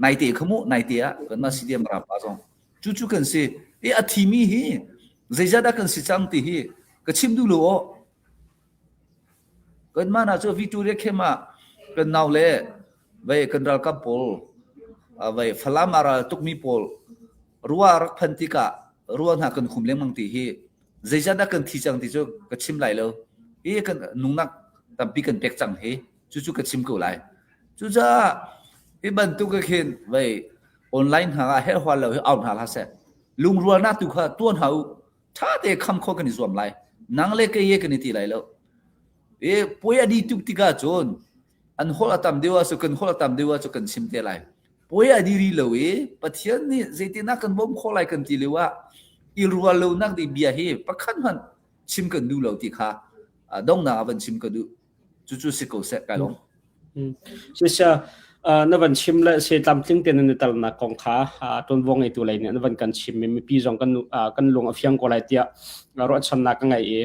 naite kha mu naite ah kanmah CDM Mara pa zong cu cu kan si i a thimi hi zeizat dah kan si cang ti hi ka chim duh lo aw Kanmah hna cu Victoria camp ah kan nau le vei kan ralkap pawl vei Falam ah ral tukmi pawl rua rak phan tikah rua hna kan hum lengmang ti hi zeizat dah kan thi cang ti cu ka chim lai lo. Hi kan nungnak tampi kan pek cang hi cucu ka chim ko lai. Cucaah hi bantuk ah khin vei online hna ah herhhual lo hi au hna hlah seh. Lungrualnak tu kha tuan hna u. Ṭha te kham khawh kan i zuam lai. Nang le kei he kan i ti lai lo. E puai a di tuk tikah cun an holh a tam deuh ahcun kan holh a tam deuh ahcun kan chim te lai. Puai a di rih lo i Pathian nih zeitinah kan bawmh khawh lai kan ti lio ah i rual lonak ding bia hi pakhat hmanh chim kan duh lo ti kha donghnak ah van chim ka duh. Cucu si ko seh kai lawm. Sisia na van chim le se tlamtling te nan i talnak kong kha ṭuanvo ngeitu lei nih na van kan chim i mipi zong kan kan lung a fiang ko lai tiah ruahchannak ka ngei i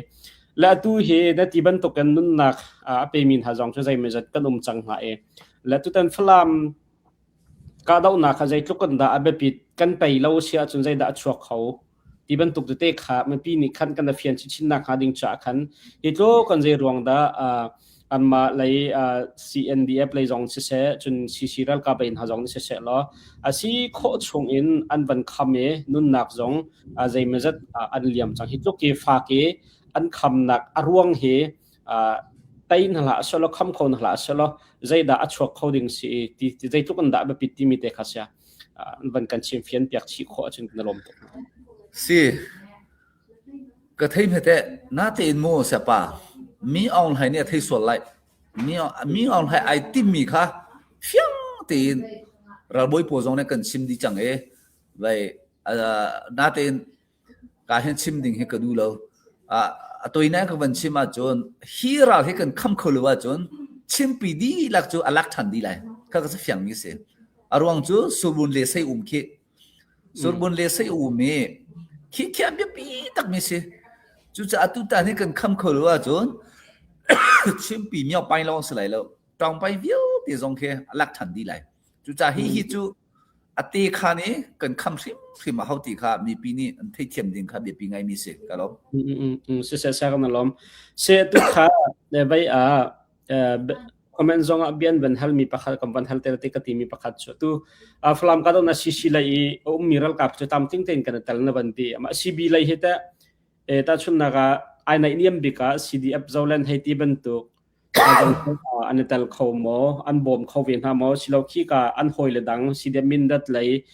le atu hi na ti bantukin nunnak a pemi hna zong cu zeimawzat kan um cang hna i le tutan Falam kahdohnak kha zeitluk in dah a biapit kan pei lo si ahcun zeidah a chuak kho ti bantuk tete kha mipi nih khan kan fian chinchin nak hnga ding caah khan hi tluk kan zei ruang dah anmah lei CNDF lei zong siseh cun CC ralkap lei hna zong nih siseh law a si khawh chung in an van kham i nunnak zong zeimawzat an liam cang hi tluk i fak i an khamnak a ruang hi tei hna hlah selaw kham kho hna hlah selaw zeidah a chuak kho ding si ti zeitluk in dah biapit timi te kha sia van kan chim fian piak chih khawh ahcun kan lawm tuk. Si ka thei hme na tein mu siapa mi aung hlai nih a thei sual lai mi mi aung hlai ai tim mi kha fiang tein ralbawi pawl zong nih kan chim dih cang e vai na tein Ka hin chim ding hi ka duh lo. A toinai ka van chim ahcun hi ral hi kan kham kho lo ahcun chimpi dihlak cu a lak ṭhan dih lai. Kha ka fiang mi si. A ruang cu surbun le sei um khi. Surbun le sei um i khi khi a biapi tak mi si. Cucaah tutan hi kan kham kho lo ahcun chimpi miau pai lawng si lai lo. Ṭawngpai vialte zong khi a lak ṭhan dih lai. Cucaah hi hi cu A te kha nih kan kham hrimhrim a hau ti kha mipi nih an theithiam ding kha biapi ngaimi si ka lawm. Siseh sa kan lawm. Se tu kha vai a. Comment zong ah bian van hal mi pakhat kan van hal tel te ka ti mi pakhat cu tu Falam ka na CC lei i a ummi ralkap cu tam ting tein kan tel na van ti. Ama CB lei hi te e ta chun nak ah ai naih niam bik ah CDF Zoland hei ti bantuk an i tel kho maw an bawm kho ve hna maw silo khi ka an hawi le dang CDF Mindat lei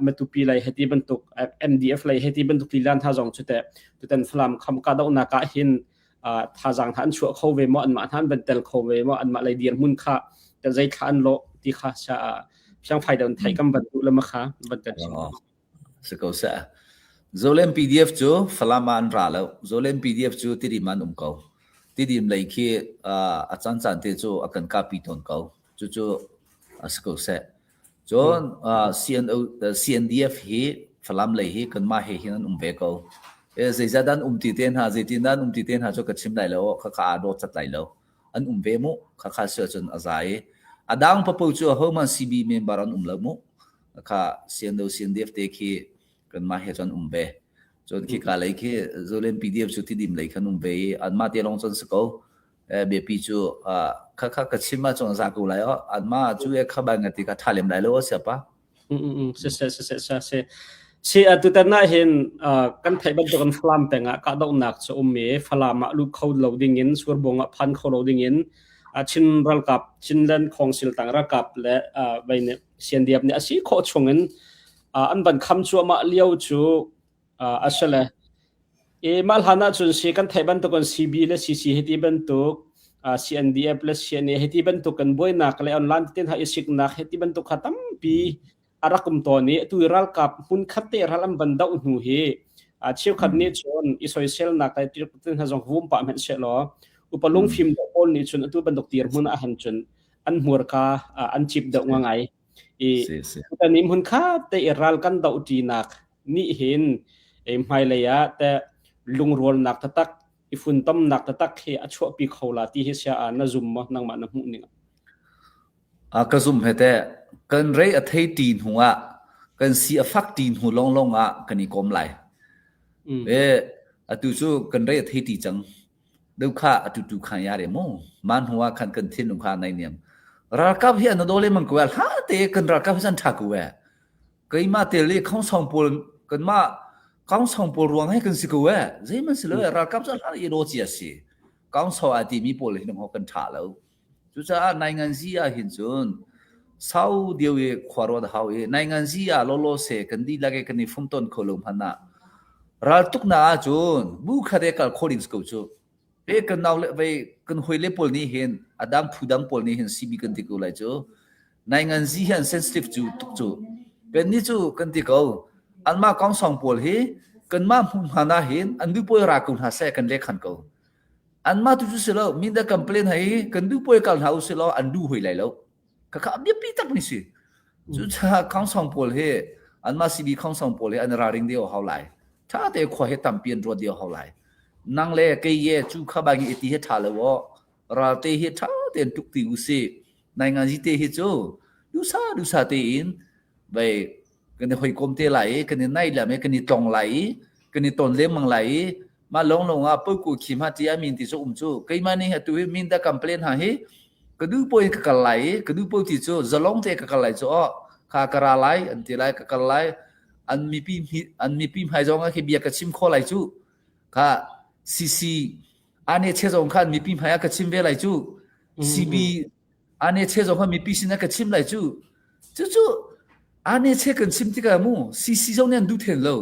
Matupi lei hei ti bantuk MDF lei hei ti bantuk lilan hna zong cu te tutan Falam kham ka dohnak ah hin thazaang hna an chuah kho ve maw anmah hna an van tel kho ve maw anmah lei dirhmun kha te zei thla an lawh ti kha sia siang fai don thei kam van duh le ma kha van kan chim. Si ko seh. Zolen PDF cu Falam ah an ra lo. Zolen PDF cu Tidim an um ko. Tidim lei khi a caan caan te cu a kan kapi tawn ko. Cucu a si ko seh. Cun CNO, CNDF hi Falam lei hi kanmah he hin an um ve ko. Zeizat an um ti te hna, zeitin an um ti te hna cu ka chim lai lo, khakha aa dawt cat lai lo. An um ve mu, khakha si ahcun a za i. A dang papo cu ahohmanh CB member an um lo mu. Kha CNO, CNDF te khi kanmah he cun um ve. Cun khika lei khi Zolen PDF cu Tidim lei khan um ve i anmah te lawng cun si ko. Biapi cu khakha ka chim ahcun a za ko lai aw. Anmah cu e kha bai ngati kha ṭha lem lai lo a siapa. Siseh siseh sa si. Si atutan ah hin kan theih bantukin Falam peng ah kahdohnak cu um i Falam ah lut kho lo dingin Surbung ah phan kho lo dingin Chin ralkap Chinland Council tang ralkap le vei nih CNDF nih a si khawh chungin an van kham cuahmah lio cu a si le i mah hlan ahcun si kan theih bantukin CB le CC hiti bantuk CNDF le CNA hiti bantuk kan buainak le online tin ha i siknak hiti bantuk kha tampi a rak um tawn i atu ralkap hmun khat te ral an van doh hnu hi cheukhat nih cun i soiselnak le tin hna zong vum pah hmanh seh law upa lungfim deuh pawl nih cun atu bantuk dirhmun ah han cun an hmurka an cip deuh ngai i tutan i hmun khat te i ral kan doh ṭinak nih hin hmailei ah te lungrualnak taktak i funtomnak taktak hi a chuahpi kho la ti hi sia ah na zum maw nangmah na hmuh ning? A ka zum he te kan rei a thei ti hnu ah kan si a fak ti hnu longlong ah kan i kom lai. E atu cu kan rei a thei ti cang. Deu kha atu tu khan ya re mu. Man hnu ah khan kan thinlung kha nai niam. Ralkap hi an do le mang ko hla te kan ralkap hi san tha ko e. Keimah tel i khongsong pawl kanmah khongsong pawl ruang he kan si ko e. Zeihmanh si lo e ralkap cu hlan i ro cia si. Khongsong a timi pawl hi nong kan tha lo. Cucaah nainganzi ah hin cun sau deuh i khua ruat a hau i nainganzi ah lawlaw se kan dihlak i kan i fumton kho lo hmanh ah raltuknak ahcun bu khat e kal kho ding si ko cu. Pe kan nau le vei kan hawi le pawl nih hin a dang phu dang pawl nih hin CB kan ti ko lai cu. Nainganzi hi an sensitive cu tuk cu. Kan nih cu kan ti ko. Anmah kongsong pawl hi kanmah hmunhma na hin an du pawl ra ko hna seh kan lek han ko. Anmah tu cu si lo minda complain hei kan duh puai kal hna u si law an duh hoi lai lo. Khakha biapi tak mi si. Cucaah khongsong pawl hi anmah CB khongsong pawl hi an ralring deuh hau lai. Tha te khua hi tampi an ruat deuh hau lai. Nang le kei ye cu kha bangi iti hi tha lo aw. Ralte hi tha tein tuk ti u si. Nai nga ji te hi cu dusa dusa te in bai kan i hawikom te lai i kan i naih lam i kan i tlong lai i kan i ton lengmang lai i mah lawnglawng ah poiku khim ha ti amin ti cu um cu keimah nih atu hi min da complain ha hi ka du po in ka kal lai i ka du po ti cu zalong te ka kal lai cu oh kha ka ra lai an ti lai ka kal lai an mipi an mipi hmai zong ah khi bia ka chim kho lai cu kha CC ane che zong khan mipi hmai ah ka chim ve lai cu CB ane che zong kha mipi sin ah ka chim lai cu cucu ane che kan chim tikah mu CC zong nih an duh then lo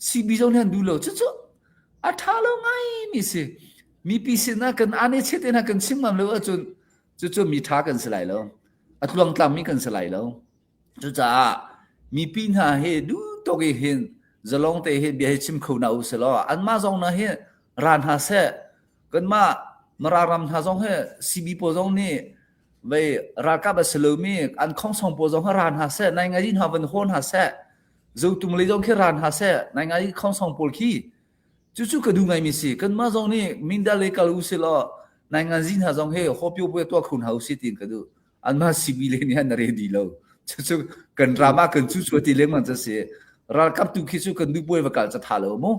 CB zong nih an duh lo cucu a tha lo ngai mi si mipi sin ah kan ane che te hna kan chim ngam lo ahcun cucu mi tha kan si lai lo a tluangtlam mi kan si lai lo cucaah mipi hna hi duh tok i hin zalong te hi bia hi chim kho na u si law anmah zong na hi ra hna seh Kanmah Mara ram hna zong hi CB pawl zong nih vei ralkap a si lomi an khongsong pawl zong hi ra hna seh, nai ngai hna van haw hna seh, zotung lei zong khi ra hna seh, nai ngai khongsong pawl khi cucu ka duh ngaimi si. Kanmah zong nih Minda lei kal u si law nai ngan zi hna zong hi hawpio puai tuah kho hna u si tiin ka duh. Anmah CB le nih an ready lo. Cucu kan ram ah kan cu cu ti lengmang cu si. Ralkap tu khi cu kan duh puai va kal ca tha lo mu.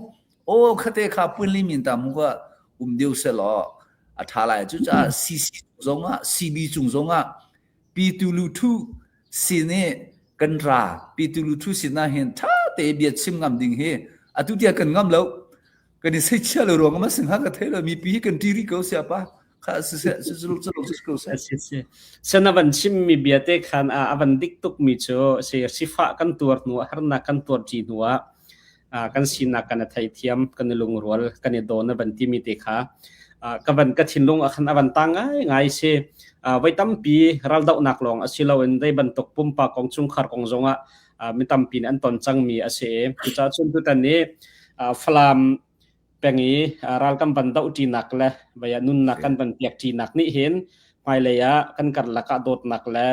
Aw khate kha punli min ta mu ka um deuh selaw. A ṭha lai. Cucaah CC zong ah CB cung zong ah Pitu Luthu sin i kan ra. Pitu Luthu sin ah hin ṭha te bia chim ngam ding hi atu tiang kan ngam lo. Kan i seichia lo ruang ma sing ha ka thei lo mipi hi kan ṭi rih ko sia pa. Kha siseh si sen a van chimmi bia te khan a van dik tukmi cu si sifah kan tuar hnu harnak kan tuar ṭi hnu ah kan sinak kan i theithiam kan i lungrual kan i dawn a van timi te kha ka van ka thinlung a khan a van tang ngai ngai si voi tampi raldohnak lawng a si loin zei bantuk pumpak kong chungkhar kong zongah mi tampi nih an ton cangmi a si i cucaah cun tutan i Falam peng i ral kan van doh ṭinak le vei ah nunnak kan van piak ṭinak nih hin hmailei ah kan karlak ah dawtnak le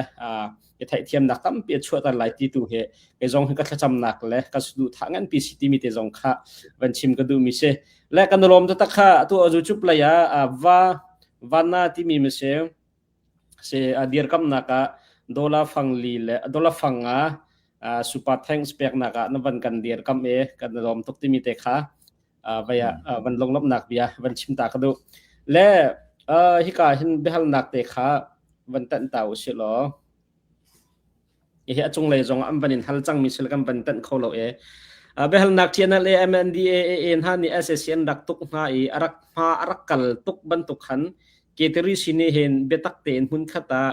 i theihthiamnak tampi a chuahter lai ti tu hi kei zong hi ka thlacamnak le ka saduhthah nganpi si timi te zong kha van chim ka duhmi si le kan lawm taktak kha atu azu cup lei ah va vana timi mi si si a dirkamnak ah dollar fang li le dollar fang nga super thanks peknak ah na van kan dirkam e kan lawm tuk timi te kha vai ah van longlomnak bia van chim ta ka duh le hika hin biahalnak te kha van tanh ta u si law Hihi a cunglei zong an van in hal cangmi sil kan van tanh kho lo e. Biahalnak TNLA, MNDAA hna nih SAC an rak tuk hna i a rak hma a rak kal tuk bantuk khan Keteri sin nih hin biatak tein hmunkhat ah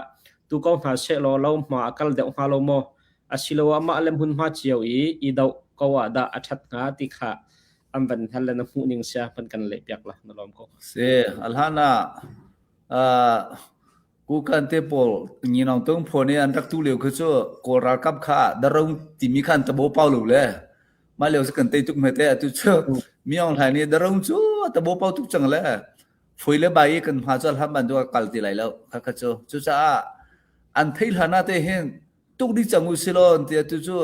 tu ko hna sehlaw lo hma a kal deuh hnga lo maw? Asiloah mah le hmunhma cio i i doh ko ah dah a ṭhat hnga ti kha an van hal le na hmuh ning sia van kan leh piak la na lawm ko. Si, a hlan ah Kukan te pawl Nginawng Tung phaw nih an rak tu lio khi cu Kawl ralkap kha darung timi kha an tabo pau lo le mah lio cu kan tei tuk hme te atu cu Mi Aung Hlaing nih darung cu a tabo pau tuk cang le foi le bai i kan hma cu hlam ban tu a kal ti lai lo kha kha cu cucaah an thei hlan ah te hin tuk dih cang u silaw an ti atu cu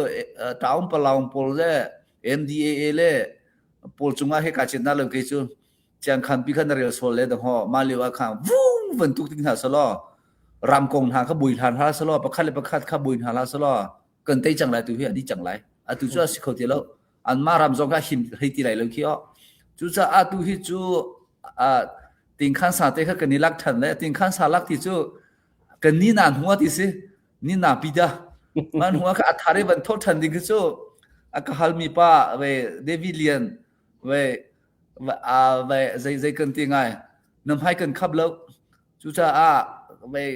taung palaung pawl le MDAA le pawl cungah he ka chet na lo kei cu Ciangkhan pi kha na rel sual le dahkaw mah lio ah khan vung van tuk ding hna selaw ram kong hna kha bui hlan hlah selaw pakhat le pakhat kha bui hna hlah selaw kan tei cang lai tu hi a dih cang lai atu cu a si kho ti lo anmah ram zong kha him hlei ti lai lo khi oh cucaah tu hi cu tingkhan sa te kha kan i lak than le tingkhan sa lak ti cu kan ni nan hua ti si ni na pi da man hua kha a thare van thot than ding khi cu a ka hal mi pa ve David Lian ve zei zei kan ti ngai na hmai kan khap lo cucaah vei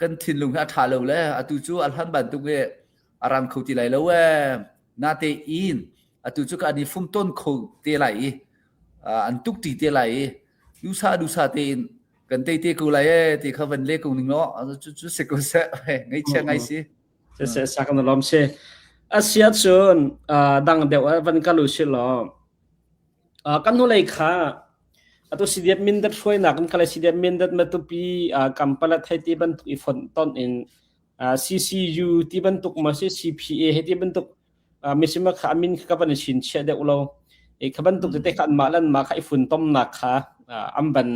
kan thinlung hi a ṭha lo le atu cu a hlan bantuk hi a rang kho ti lai lo ee nate in atu cu ka ni fum ton kho te lai i an tuk ti te lai i dusa dusa te in kan tei te ko lai ee ti kha van le ko ning lo cu cu se ko se ngaihchia ngai si se sa kan lom si asia cun dang deuh van kalu si lo Kan hnulei kha atu CDF Mindat hruainak in kha le CDF Mindat Matupi Kampala thei ti bantuk i fonhtonh in CCU ti bantuk maw si CPA he ti bantuk misima kha a min kha ka van i chinchiah deuh lo. I kha bantuk tete kha anmah le anmah kha i funtomnak kha an van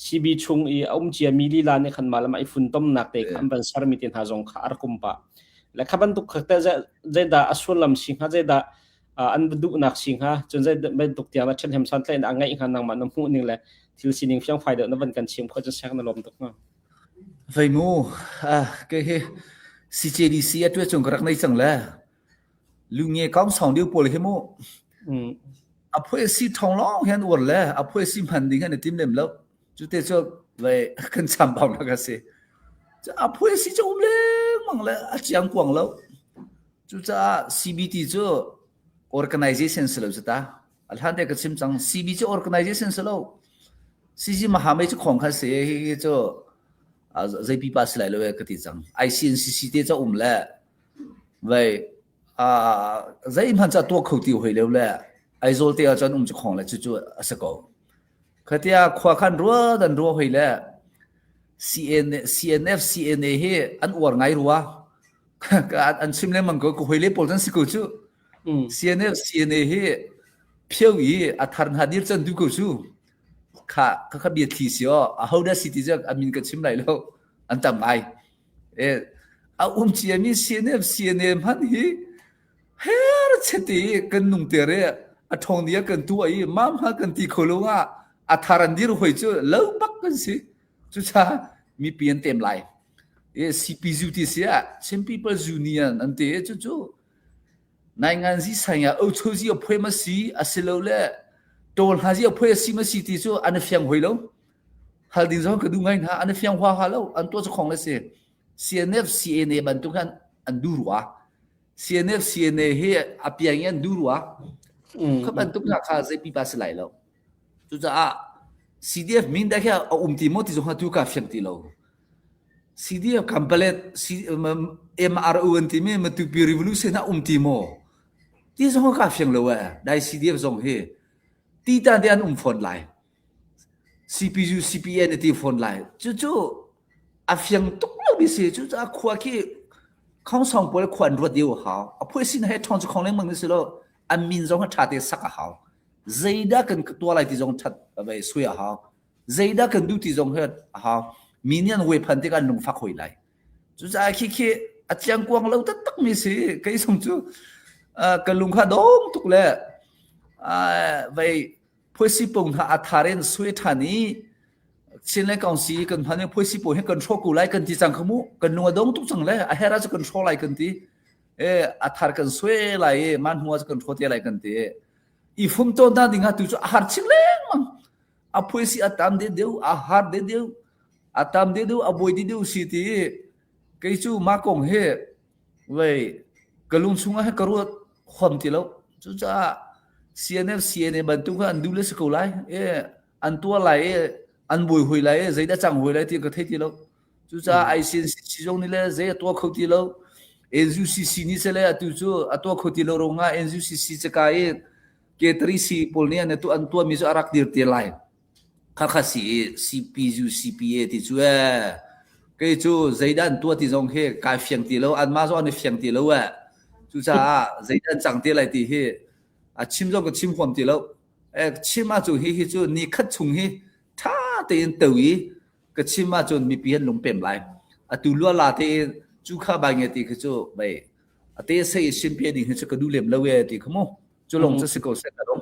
CB chung i a um ciami lila nih khan mah le mah i funtomnak te kha an van sermi te hna zong kha a rak um pah. Le kha bantuk kha teh zeidah a sullam si hnga zeidah an duhnak si hnga cun zei bantuk tiang na ṭhenhem santlaih a ngeih hnga nangmah na hmuh ning le thil sining fiangfai deuh na van kan chim kho cun sek na lawm tuk hnga. Vei mu ke hi CJDC a tuah chung ka rak nei cang le lunge kaung song diu pawl hi mu a phui si thong long hian ur le a phui si hman ding han tim lem lo cu te cu vei kan cham bau nak a si a phui si chu um lengmang le a chiang kuang lo Cucaah CBT cu organization si lo cu ta. A hlan te ka chim cang CB cu organization si lo. CG Mahame cu khong kha si hi hi cu zei pipa si lai lo e ka ti cang. ICNCC te ca um le vai zei hman ca tuah kho ti hoi leo le Aizawl te ah cun um cu khong le cu cu a si ko. Khatia khua khan rua dan rua hoi le CN, CNF CNA hi an uar ngai rua. An chim lengmang ko ka hawile pawl an si ko cu. CNF CNA hi phio i a thar hna dir can du ko cu. Kha kha kha bia thli si o a ho dah si ti cu a min ka chim lai lo an tam ngai. E a um cia mi CNF CNA hman hi her cheti kan nung te re a thong nia kan tu ai mam ha kan ti kho lo nga. A thar an dir hoi cu lo bak kan si. Cucaah mipi an tem lai. E CPU ti si ah Chin People's Union an ti cucu nainganzi sang ah ochozi a phui ma si asilole tawl hna zi a phui a si ma si ti cu an i fiang hoi lo. Hal ding zong ka duh ngai hna an i fiang hua ha lo an tuah cu khong le si. CNF CNA bantuk han an du rua. CNF CNA hi a piang in an du rua. Kha bantuk hna kha zei pipa si lai lo. Cucaah CDF min dah khi a um ti maw ti zong tu ka fiang ti lo. CDF Kampalet MRO an timi Matupi Revolution a um ti maw? Ti zong ka fiang lo eh. Dai CDF zong hi ti tan te an um fawn lai. CPU CPN ti fawn lai. Cucu a fiang tuk lo mi si. Cucaah khua khi khongsong pawl khua an ruat deu hau. A phui sin he ṭhawng cu khong lengmang ni si lo. An min zong ṭha te sak a hau. Zeidah kan tuah lai ti zong ṭhat vai sui a hau. Zeidah kan duh ti zong hi a hau. Mi nih an huai phan tikah an lungfak hoi lai. Cucaah khi khi a chiangkuang lo taktak mi si. Kei zong cu ka lung kha dong tuk le vei phuaisi pung hna a thar in sui ṭhan i Chin le Council kan hman i phuaisi pawl hi kan hrawh ko lai kan ti cang kha mu. Kan lung a dong tuk cang le a her ah cu kan hrawh lai kan ti. E a thar kan sui lai i man hnu ah cu kan hrawh te lai kan ti. I fum tawn na ding ah tu cu a har chin lengmang. A phuaisi a tam de deuh, a har de deuh, a tam de deuh, a buai de deuh si ti kei cu mah kong hi vei ka lung chungah hi ka ruat huam ti lo. Cucaah CNF CNA bantuk an duh le si ko lai. E an tuah lai i an buai hui lai i zeidah cang hui lai ti ka thei ti lo. Cucaah ICNCC zong nih le zei a tuah kho ti lo. NUCC nih sele atu cu a tuah kho ti lo ruangah NUCC caka i K3C pawl nih an tuah an tuahmi cu a rak dir te lai. Khakha si i CPU CPA ti cu ee kei cu zeidah an tuah ti zong hi kai fiang ti lo anmah zong an i fiang ti lo ee cucaah zeidah an cang te lai ti hi a chim zong ka chim huam ti lo eh chim ahcun hi hi cu ni khat chung hi ṭha tein to i ka chim ahcun mipi an lungpem lai. Atu luala tein cu kha bai nge ti khi cu bei ate sei simpi ding hi cu ka duh lem lo e ti kha mu. Cu long cu si ko seh ka dong.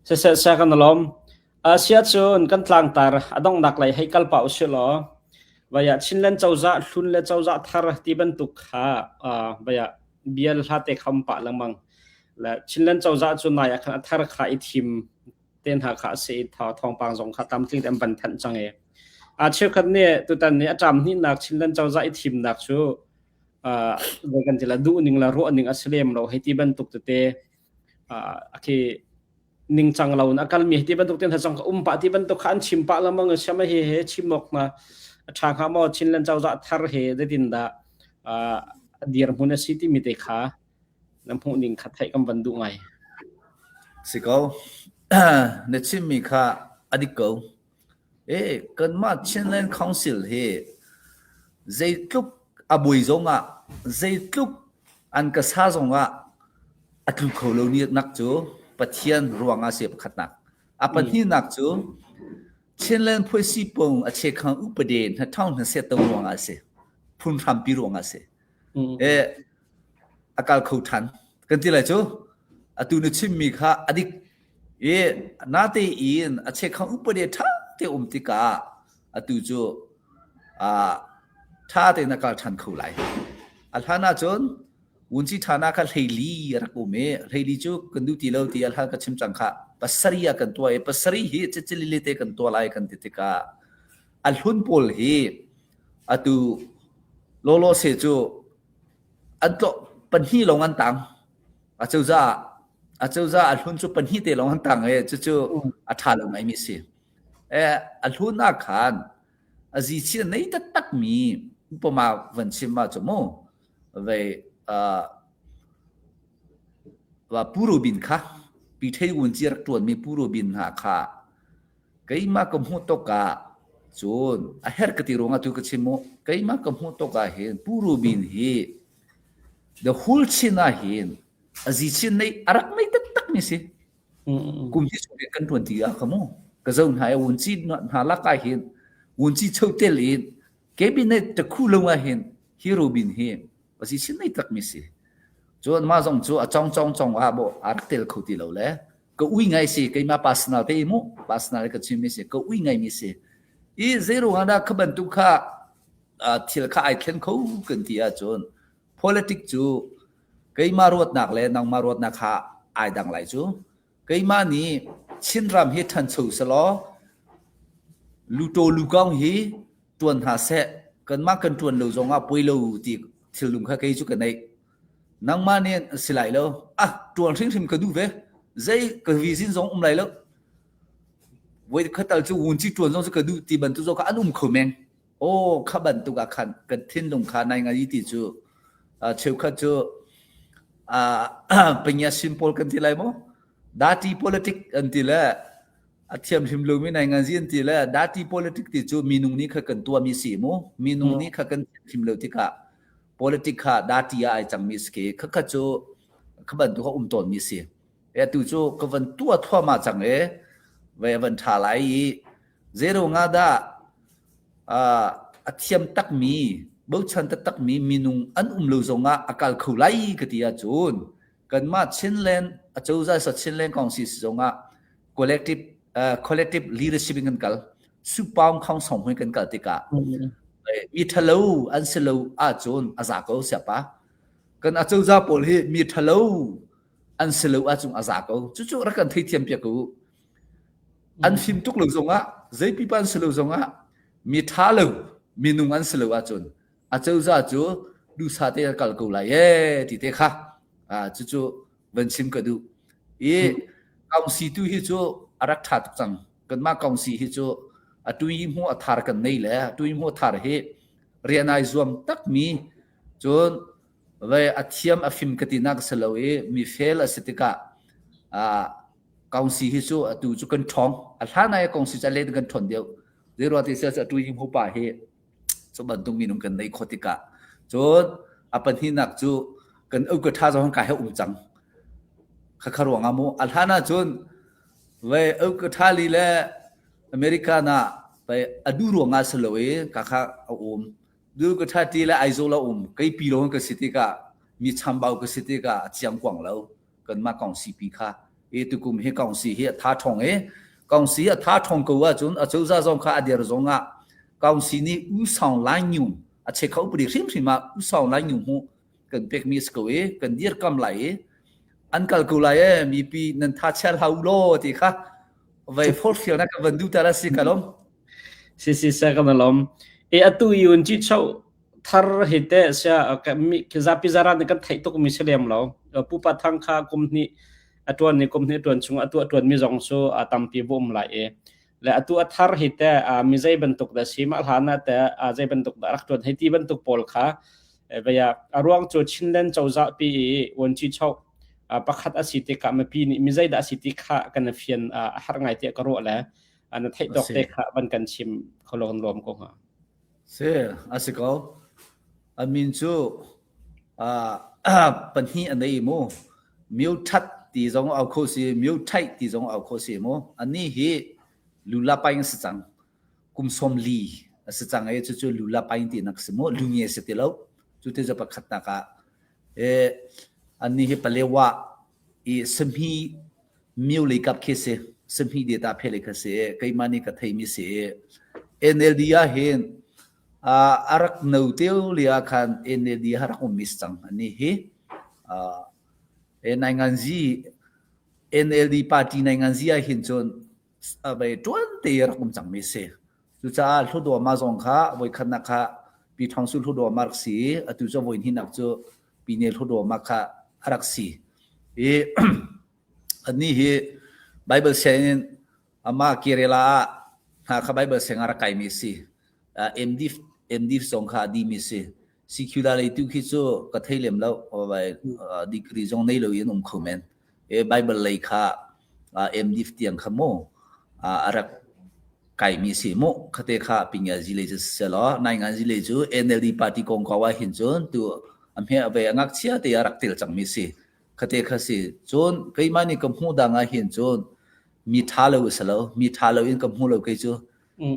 Siseh sa kan lom. Asia cun kan tlangtar a donghnak lei hei kal pa usih law vaya Chinland cozah hlun le cozah thar ti bantuk kha vaya bial hla te kham pa lengmang le Chinland cozah cu nai ah khan a thar kha i thim te hna kha a si i thawngpang zong kha tlamtling te an van thanh cang i a cheukhat nih tutan nih a ṭam hnihnak Chinland cozah i thimnak cu uh, kan ti la duh ning la ruah ning a si lem lo hei ti bantuk tete uh, khi ningcang lo in a kalmi ti bantuk ten zong ka um pah ti bantuk kha an chim pah lengmang siam he he chim awk na a ṭha hnga maw Chinland cozah thar he zeitin dah uh, dirhmun a si timi te kha na hmuh ning kha theih kan van duh ngai. Si ko. Na chimmi kha a dik ko. E, kanmah Chinland Council hi zeitluk a bui zong ah, zeitluk an ka sa zong ah a tlu kho lo ni nak cu Pathian ruang ah si pakhatnak. A pahnihnak cu Chinland Phuaisi pung a chekhang upade hna thong hna set to ruang ah si. Phun hrampi ruang ah si. E, a kal kho ṭhan. Kan ti lai cu atu na chimmi kha a dik i natein a chekhang upade ṭha te um tikah atu cu ṭha tein a kal ṭhan kho lai. A hlan ahcun vunci ṭhana kha hleili a rak um i hleili cu kan duh ti lo ti a hlan ka chim cang kha pasarih ah kan tuah i pasarih hi cicilili te kan tuah lai kan ti tikah a hlun pawl hi atu lawlaw se cu an tlawh pahnih lawng an tang. Acozah acozah a hlun cu pahnih te lawng an tang i cucu a ṭha lo ngaimi a si. E, a hlun ah khan a zichi a nei taktakmi upama van chim ah cu mu vei uh, va Pu Rubin kha Pi Thei Wun ci rak ṭuanmi Pu Rubin hna kha Keimah ka hmuh tuk ah cun a herh ka ti ruangah tu ka chim mu. Keimah ka hmuh tuk ah hin Pu Rubin hi the whole Chin ah hin a zi chin nei a rak nei taktak mi si. Kum hi chung kan tuan ti ah ka mu. Ka zo hna i wun ci hna lak ah hin wun ci cho tel in cabinet takhu lo ah hin hi Rubin hi a zi chin nei tak mi si. Cun mah zong cu a cong cong cong ah bo a rak tel kho ti lo le. Ka ui ngai si keimah personal te mu personal ka chim mi si ka ui ngai mi si. I zeiruang ah dah kha bantuk kha thil kha ai thlen kho kan ti ahcun politic cu keimah ruatnak le nangmah ruatnak kha ai dang lai cu. Keimah nih Chinram hi ṭhancho selaw lutaw lukong hi ṭuan hna seh kanmah kan ṭuan lo zongah poi lo ti thilnung kha kei cu ka neih. Nangmah nih a si lai lo. Ah, ṭuan hrimhrim ka duh ve. Zei ka vizin zong um lai lo. Voi khat tal cu vunci ṭuan zong cu ka duh ti bantuk zong kha an um kho men. Aw, kha bantuk ah khan kan thinlung kha nai ngai ti cu cheukhat cu panya simple kan ti lai maw? Dirty politic an ti le a thiam hrim lomi nai ngan an ti le dirty politic ti cu minung nih kha kan tuahmi si mu. Minung nih kha kan thiam hrim lo tikah politic kha dirty ah ai cangmi si khi khakha cu kha bantuk a um tawnmi si. E tu cu ka van tuah thuahmah cang e ve van ṭha lai i zero nga dah a thiam takmi bochan taktakmi minung an um lo zongah a kal kho lai ka ti ahcun kanmah Chinland acozah sa Chinland Council si zongah collective collective leadership in kan kal supaung khong song hui kan kal tikah mi thalo an si lo ahcun a za ko siapa kan acozah pawl hi mi thalo an si lo ahcun a za ko cucu rak kan theithiam piak ko An fim tuk lo zongah zeipipa an si lo zongah mi ṭha lo minung an si lo ahcun acozah cu duhsah te a kal ko lai ee ti te kha cucu van chim ka duh. I kaungsi tu hi cu a rak ṭha tuk cang. Kanmah kaungsi hi cu a tui hmu a thar kan nei le tui hmu thar hi rian ai zuam takmi cun ve a thiam a fim ka tinak si lo i mi fel a si tikah Kongsi hi cu atu cu kan ṭhawng. A hlan ah kongsi cu a let kan ṭhawn deuh. Zeiruang ti sia cu atu hi pa hi cu bantuk minung kan nei khawh tikah cun a pahnihnak cu kan uk ka ṭha zong kai he um cang. Khakha ruang ah mu a hlan ah cun ve uk ka ṭha li le America na ve a du ruang ah si lo i ka kha a um. Du ka ṭha ti le Aizawl a um. Kei pi lo ka si tikah mi chambau ka si tikah a chiang kuang lo. Kanmah kongsi pi kha i tukum hi kongsi hi a tha ṭhong i kongsi a tha ṭhong ko ahcun a cozah zong kha a dir zong ah kongsi nih u song lai nyum a che kho puri hrimhrim ah u song lai nyum hu kan pekmi si ko i kan dirkam lai i an kal ko lai e mipi nan tha chia hlah u law ti kha vai forhfial na ka van du ta la si ka lom. Si si sa kan lom e atu yun chi chau thar hi teh sia zapi zaran nih kan theih tuk mi si lem lo. Pupa thang kha kum hnih a tuan ni kum hnih tuan chung atu a tuan mi zong cu a tampi bu um lai i le atu a thar hi te mi zei bantuk dah si mah hlan ah te zei bantuk dah rak tuan hei ti bantuk pawl kha vaya a ruang cu Chinland cozah pi i vuanci chok pakhat a si tikah mipi nih mi zei dah a si ti kha kan fian a har ngai tiah ka ruah le na theih tawk te kha van kan chim kho lawm ko hnga. Si, a si ko. A min cu pahnih a nei mu. Myo That ti zong au kho si, Myo Thaih ti zong au kho si mu. Anih hi Lula Paing a si cang. Kum 40 a si cang i cucu Lula Paing tinak si mu. Lunge si ti lo. Cu ti cu pakhatnak ah. E, anih hi Palewa i sahmi myo lei kap khi si sahmi data phe lei kha si keimah nih ka theimi si NLD ah hin a rak no teo lia khan NLD ha rak um mis cang ani hi e nai ngan zi NLD party nai ngan zi ah hin cun bai tuan te rak um cang mi si cucaah hludaw ma zong kha voi khatnak kha pi thong su hludaw ma rak si atu cu voi hnih nak cu pine hludaw ma kha a rak si i Annih hi Baibal sianginn amah Kerala ah hna kha Baibal sianginn a rak kaimi a si. MDiv MDiv zong kha a dihmi a si. Secular lei tu khi cu ka thei lem lo. Degree zong nei lo in um kho men. E Bible lei kha MDiv tiang kha mu a rak kaimi a si mu. Khate kha Pingazi lei cu selaw Nainganzi lei cu NLD party kongkau ah hin cun tu a hme ve a ngakchia te a rak tel cangmi a si. Khate kha si. Cun keimah nih ka hmuh dang ah hin cun mi ṭha lo a si lo. Mi ṭha lo in ka hmu lo kei cu.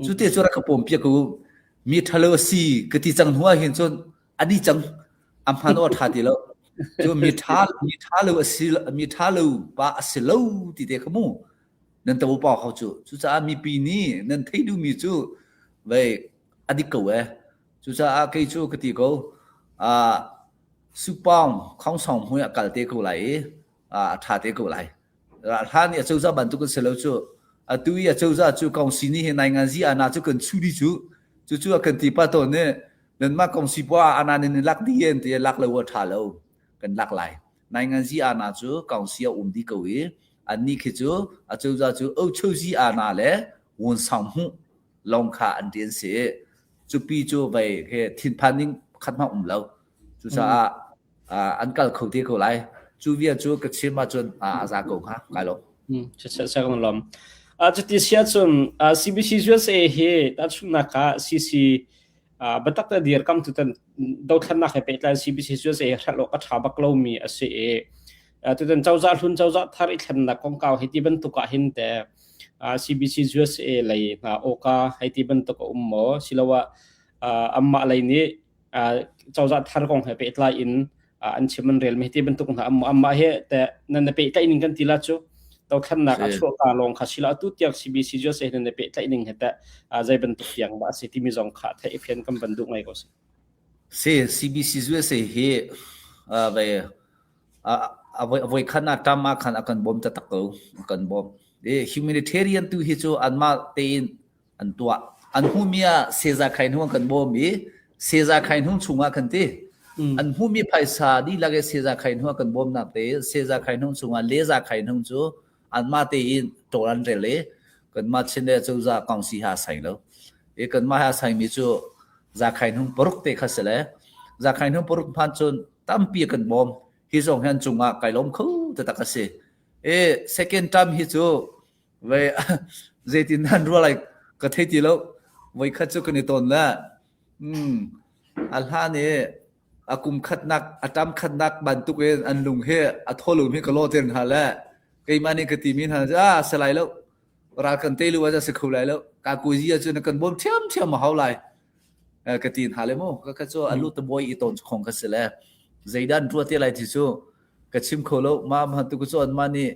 Cu te cu rak ka pawm piak ko. Mi ṭha lo a si ka ti cang hnu ah hin cun a dih cang. A hman aw a ṭha ti lo. Cu mi ṭha mi ṭha lo a si mi ṭha lo pa a si lo ti te kha mu nan to pa kho cu. Cucaah mipi nih nan theih duhmi cu vei a dik ko e. Cucaah kei cu ka ti ko ah Supawng Khongsong hmui a kal te ko lai i a ṭha te ko lai. Hlan i acozah bantuk an si lo cu. Atu i acozah cu kongsi nih hin nainganzi ana cu kan chu dih cu. Cucu a kan ti pa tawn nih nanmah kongsi poah ana nan in lak dih en ti lak lo a ṭha lo. Kan lak lai. Nainganzi ana cu kongsi a um dih ko i annih khi cu acozah cu ochozi ana le wun sang hmuh lawng kha an rian si. Cupi cu vei he thinphan ding khat hmanh um lo. Cucaah an kal kho te ko lai. Cu vial cu ka chim ahcun a za ko hnga. Kai lawm. Chiah kan lawm. Cuti si ahcun CBC USA hi tahchunhnak ah CC biatak te dirkam tutan dothlannak he pehtlai CBC USA hi hrelh awk a ṭha bak lomi a si i tutan cozah hlun cozah thar i thlennak kongkau hei ti bantuk ah hin te CBC USA lei hna awka hei ti bantuk a um maw siloah anmah lei nih cozah thar kong he pehtlai in an chim an rel mi ti bantuk hna amah he te nan na pehtlaih ning kan ti la cu dothlannak a chuah ka lawng kha sila atu tiang CBC USA nan na pehtlaih ning he te zei bantuk tiang ba si timi zong kha theih fian kan ban duh ngai ko si. Si CBC USA hi ve a voi khan a tam ah khan a kan bawm taktak ko a kan bawm. Humanitarian tu hi cu anmah tein an tuah. An hmuhmi ah seza khai hnung an kan bawm i seza khai hnung chungah kan ti. An hmuhmi phaisa dihlak i seza khai hnung kan bawmnak te seza khai hnung chungah leza khai hnung cu anmah tein tawl an rel i kanmah Chin le cozah kongsi ha sai lo. I kanmah ha saimi cu za khai hnung paruk te kha si le za khai hnung paruk hman cun tampi kan bawm. Hi zong hian cungah kai lawm kho taktak a si. I second term hi cu Vei zeitin nan ruah lai ka thei ti lo. Voikhat cu kan i tawn le hmm, a hlan i a kum khatnak a tam khatnak bantuk in an lung hi a tholum hi ka lawh ter hna le keimah nih ka timi hna cu ah si lai lo ral kan tei lu ah si kho lai lo ka kuzi ahcun kan bawm ṭhiamṭhiam a hau lai ka ti hna le mu ka ka cu a lu te bawi i tawn khong ka si le zeidah an ruah te lai ti cu ka chim kho lo ma ma tu cu an mah nih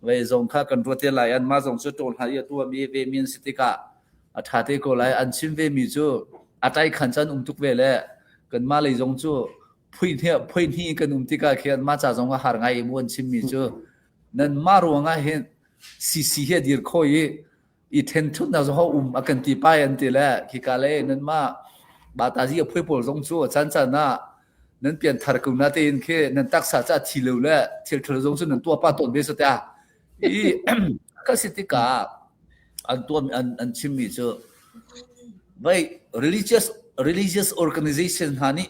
Vei zong kha kan ruat te lai. Anmah zong cu ṭawl hna i a tuahmi ve mi an si tikah a ṭha te ko lai. An chim ve mi cu a ṭai khan cun um tuk ve le kanmah lei zong cu phui hnih kan um tikah khi anmah ca zong a har ngai i mu an chim mi cu nanmah ruangah hin CC hi a dir kho i i ṭhenthutnak zong um a kan ti pai an ti le khika le nanmah batazi a phui pawl zong cu a caan caan ah nan pian thar ko na tein khi nan taksa ca thi lo le thil ṭhalo zong cu nan tuah pa tawn ve sa i ka si tikah an tuah an an chimmi cu vai religious religious organization hna nih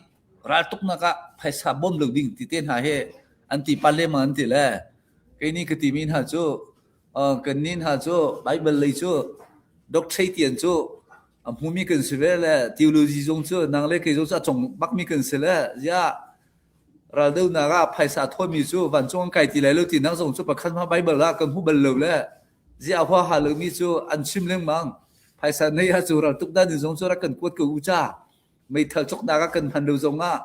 raltuknak ah phaisa bawm lo ding ti te hna he an ti pa lengmang an ti le kei nih ka timi hna cu Kannih hna cu Baibal lei cu doctorate tian cu a hmumi kan si ve le theology zong cu nang le kei zong cu a cong bakmi kan si le ziah raldohnak ah phaisa thawmi cu vancung an kai ti lai lo ti nak zong cu pakhat hmanh Baibal ah kan hmu bal lo le ziah huaha lomi cu an chim lengmang phaisa nei ah cu raltuk dan in zong cu rak kan kuat ko u ca meithal cawknak ah kan hman lo zongah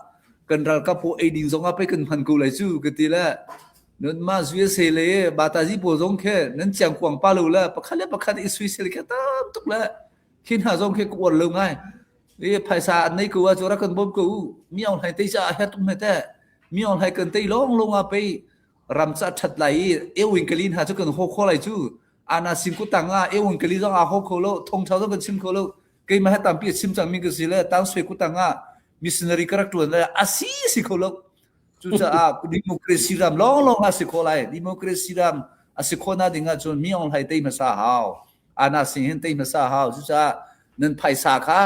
kan ralkap pawl ei ding zongah pei kan hman ko lai cu ka ti le nunmah USA le batazi pawl zong khi nan chiangkuang pa lo le pakhat le pakhat i suisel khi tam tuk le khi hna zong khi ka uar lo ngai i phaisa an nei ko ah cu rak kan bawm ko u mi aung hlai tei ca he tum he te mi aung hlai kan tei long long ah pei ram ca that lai i ewing kalin ha cu kan ho kho lai cu ana sing ku tang ah ewing kali zong a ho kho lo thong thau zong kan chim kho lo keimah he tampi a chim cangmi ka si le tangsui kutang ah missionary ka rak ṭuan le a si si kho lo cucaah democracy ram lawnglawng a si kho lai democracy ram a si khawh na ding ahcun mi ong hlai tei hmasa hau ana sing hin tei hmasa hau cucaah nan phaisa kha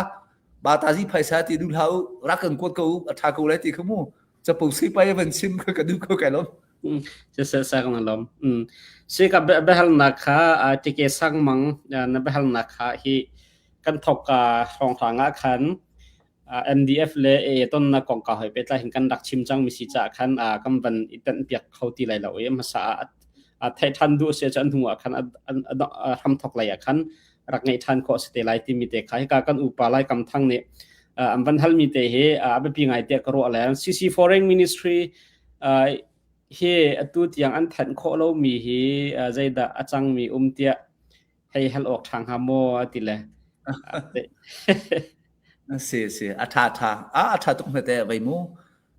batazi phaisa ti duh hlah u rak kan kuat ko u a ṭha ko lai ti kha mu capo sei pai van chim kha ka duh ko kai lom Se sa kan lom. Si ka biahalnak kha tike sang mang na biahalnak kha hi kan thok ka hrawnghrang ah khan MDF le AA tonnak kongkau he pehtlai hin kan rak chim cang mi si caah khan kan van i tenh piak kho ti lai lo i hmasa ah theih ṭhan duh si ahcun hnu ah khan hramthok lei ah khan rak ngeih ṭhan khawh si te lai timi te kha hika kan upa Lai Kam Thang nih an van halmi te hi a biapi ngai tiah ka ruah le CC Foreign Ministry. Hi atu tiang an thanh khawh lomi hi zeidah a cangmi um tiah hei hal awk ṭha hnga maw a ti le. Si si a ṭha ṭha a a ṭha tuk hmete vei mu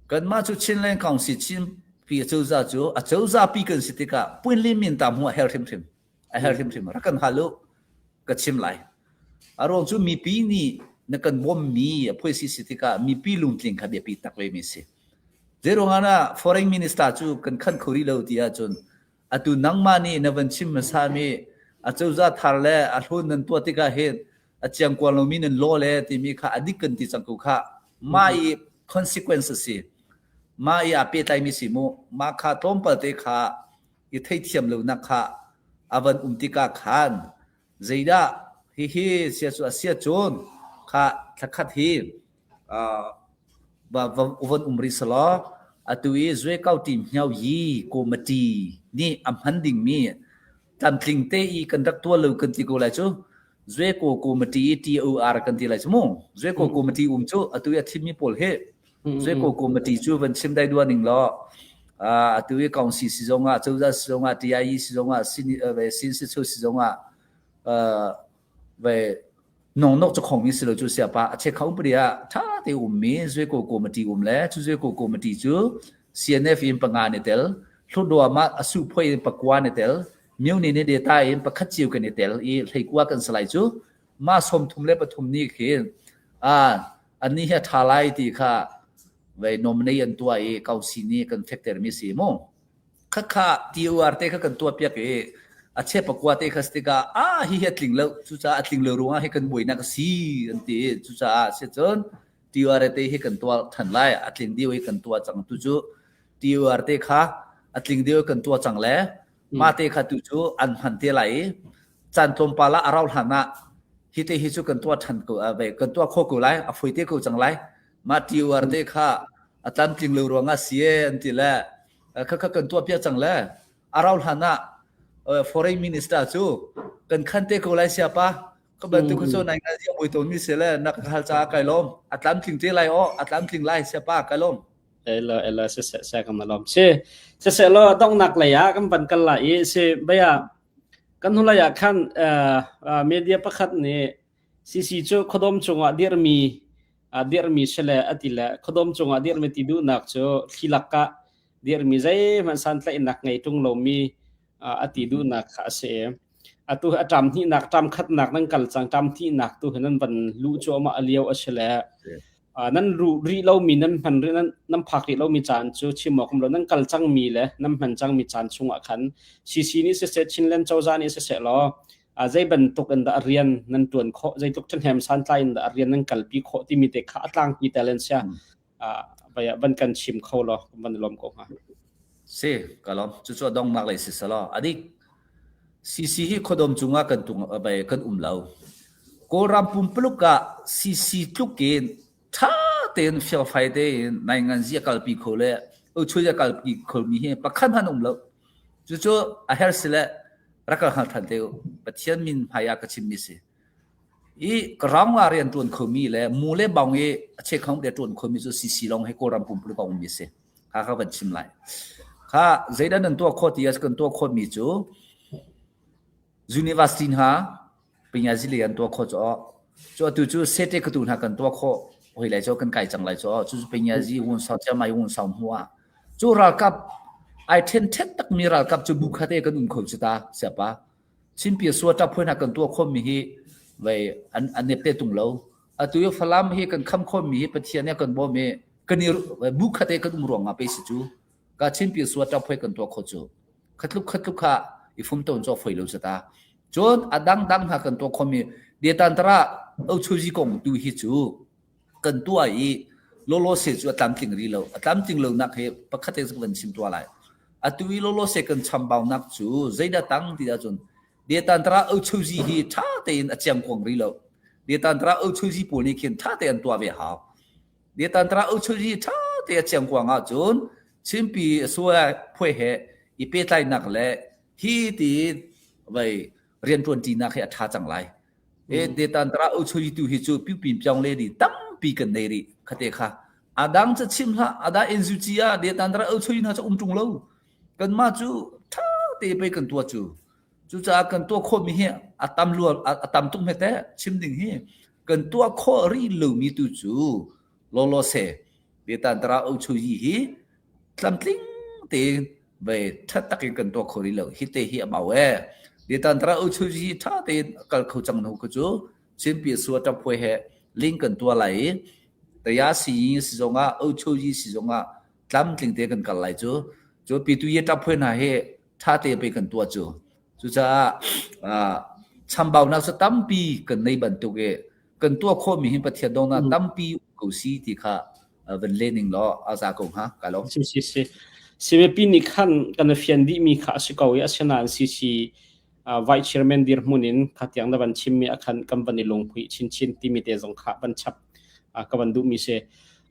kanmah cu Chinland Council Chin pi acozah cu acozah pi kan si tikah puinli min ta hmu a her hrimhrim a her hrimhrim rak kan hal u ka chim lai a ruang cu mipi nih na kan bawmmi a phuaisi si tikah mipi lungtling kha biapi tak ve mi si Zeiruangah dah foreign minister cu kan khan kho rih lo ti ahcun atu nangmah nih na van chim hmasa mi acozah thar le a hlun nan tuah tikah hin a chiangkuang lomi nan law le timi kha a dik kan ti cang ko kha mah i consequence a si mah i aa pehtlaimi si mu mah kha tlawmpal te kha i theithiam lonak kha a van um tikah khan zeidah hihi sia cu a sia cun kha thlakhat hi va van um rih selaw atu i zue kau ti hmiao yi komati nih a hman dingmi tlamtling te i kan rak tuah lo kan ti ko lai cu zue ko komati TOR kan ti lai cu mu zue ko komati um cu atu i a thimmi pawl hi zue ko komati cu van chim dai dua ning law atu i council si zong ah cozah si zong ah TIE si zong ah sin sin si si zong ah ve nongnok cu khong mi si lo cu siapa a che kho pari ah tha te um mi zue ko committee um le cu zue ko committee cu CNF in panga ni tel hlutdua ma asu phoi in pakua ni tel myu ni ni data in pakhat chiu kan i tel i hleikua kan salai cu ma som thum le pathum ni khin a ani hi tha lai ti kha ve nominate an tua i kausi ni kan fekter mi si mu Khakha TOR te kha kan tuahpiak i a chep a kua te kha si tikah ah hihi a tling lo cucaah a tling lo ruangah hi kan buainak a si an ti i cucaah si cun TOR te hi kan tuah than lai a tling dih i kan tuah cang tu cu TOR te kha a tling dih i kan tuah cang le mah te kha tu cu an hman te lai i caan tlawmpal ah a rau hlan ah hi te hi cu kan tuah than ko kan tuah kho ko lai a foi te ko cang lai mah TOR te kha a tlamtling lo ruangah si e an ti le Khakha kan tuah piak cang le a rau hlan ah foreign minister cu kan khan te ko lai siapa ka bantuk cu nai ngai zia boi ton mi se le na ka hal ca kai lom a tlamtling te lai o a tlamtling lai siapa kai lom ela ela se se se kan lom se se se lo dongnak lei ah kan van kal la i se baya kan hulai ah khan media pakhat nih CC cu khuadawm cungah dirmi dirmi si le a ti le khuadawm cungah dirmi ti duhnak cu thli lakah dirmi zeihmanh santlaihnak ngei ṭung lomi a ti duhnak kha a si. Atu a ṭam hnihnak ṭam khatnak nan kal cang ṭam hnihnak tu hi nan van luh cuahmah a lio a si le nan luh rih lomi nan hman rih nan nan phak rih lomi caan cu chim awk um lo nan kal cangmi le nan hman cangmi caan chungah khan CC nih siseh Chinland cozah nih siseh law zei bantuk in dah rian nan ṭuan khawh zeitluk ṭhahnem santlai in dah rian nan kalpi khawh timi te kha a tlangpi tel in sia van kan chim kho law van lawm ko hnga. Si ka lawm cucu a dongnak lei si selaw adik CC hi khuadawm cungah kan tung kan um lo Kawlram pumpuluk ah CC tluk in ṭha tein fiangfai tein nainganzi a kalpi kho le uchuai a kalpi khomi hi pakhat hmanh um lo. Cucu a her si le rak ka hngal ṭhan te u. Pathian min hmai ah ka chimmi si. I ka rang ah rian ṭuan khomi le mu le bang i a chekhong te ṭuan khomi cu CC lawng hi Kawlram pumpuluk a ummi si. Kha ka van chim lai. Kha zeidah nan tuah khawh ti ah kan tuah khawhmi cu University hna Pingyazili an tuah khawh cu cu atu cu sete ka tu hna kan tuah khawh hoi lai cu kan kai cang lai cu cu Pingyazi wun sau chiamai wun sau hmu ah cu ralkap ai then thet tak mi ralkap cu bu khate kan um kho cu ta siapa Chinpi suwa tap hoi hna kan tuah khawh mi hi vai an an nep te tung lo atu yo Falam hi kan kham khawh mi hi Pathian ya kan bawm i kan i bu khate kan um ruang ah pe si cu ka Chinpi suwa tap hoi kan tuah khawh cu khatluk khatluk kha i fum ton cho foi lo ta cun a dangdang hna kan tuah khomi detantara ochuji kong tu hi cu kan tuah i lolo se cu a tlamtling ri lo a tlamtling lo nak he pakhat te van chim tua lai atu i lolo se kan chambau nak cu zeidah tang ti ahcun detantara ochuji hi tha tein a chiang kuang ri lo detantara ochuji pawl nih khin tha te an tuah ve hau Detantara ochuji tha te a chiang kuang ahcun Chinpi suai phuai he i pehtlainak le hi ti vai rianṭuanṭinak hi a ṭha cang lai. E detantara ochuji tu hi cu piupin pyong le di tampi kan nei rih khate kha. Adang cu chim hlah, ada NUG ah detan ra au chui hna cu um ṭung lo. Kanmah cu ṭha te pei kan tuah cu. Cucaah kan tuah khawhmi hi a tam lua a tam tuk hme teh chim ding hi kan tuah khawh rih lomi tu cu lawlaw se Betantara Ochoyi hi tlamtling tein ve ṭhat takin kan tuah kho rih lo. Hi te hi a mau ee. Betantara Ochoyi hi ṭha tein a kal kho cang hnu cu Chinpi Sua ṭaphuai he link kan tuah lai i Taya si si zongah Ochoyi si zongah tlamtling te kan kal lai cu. Cu pitu ye ṭaphuai hna hi ṭha te pe kan tuah cu. Cucaah chambaunak cu tampi kan nei bantuk i kan tuah khawhmi hi Pathian dawtnak tampi ko si ti kha van le ning law a za ko hnga ka lawm. Si si si. CBP nih khan kan fian dihmi kha a si ko i asinain CC vice chairman dirhmun in kha tiang na van chimmi a khan kan van i lungphui chinchin timi te zong kha van chap ka van duhmi si.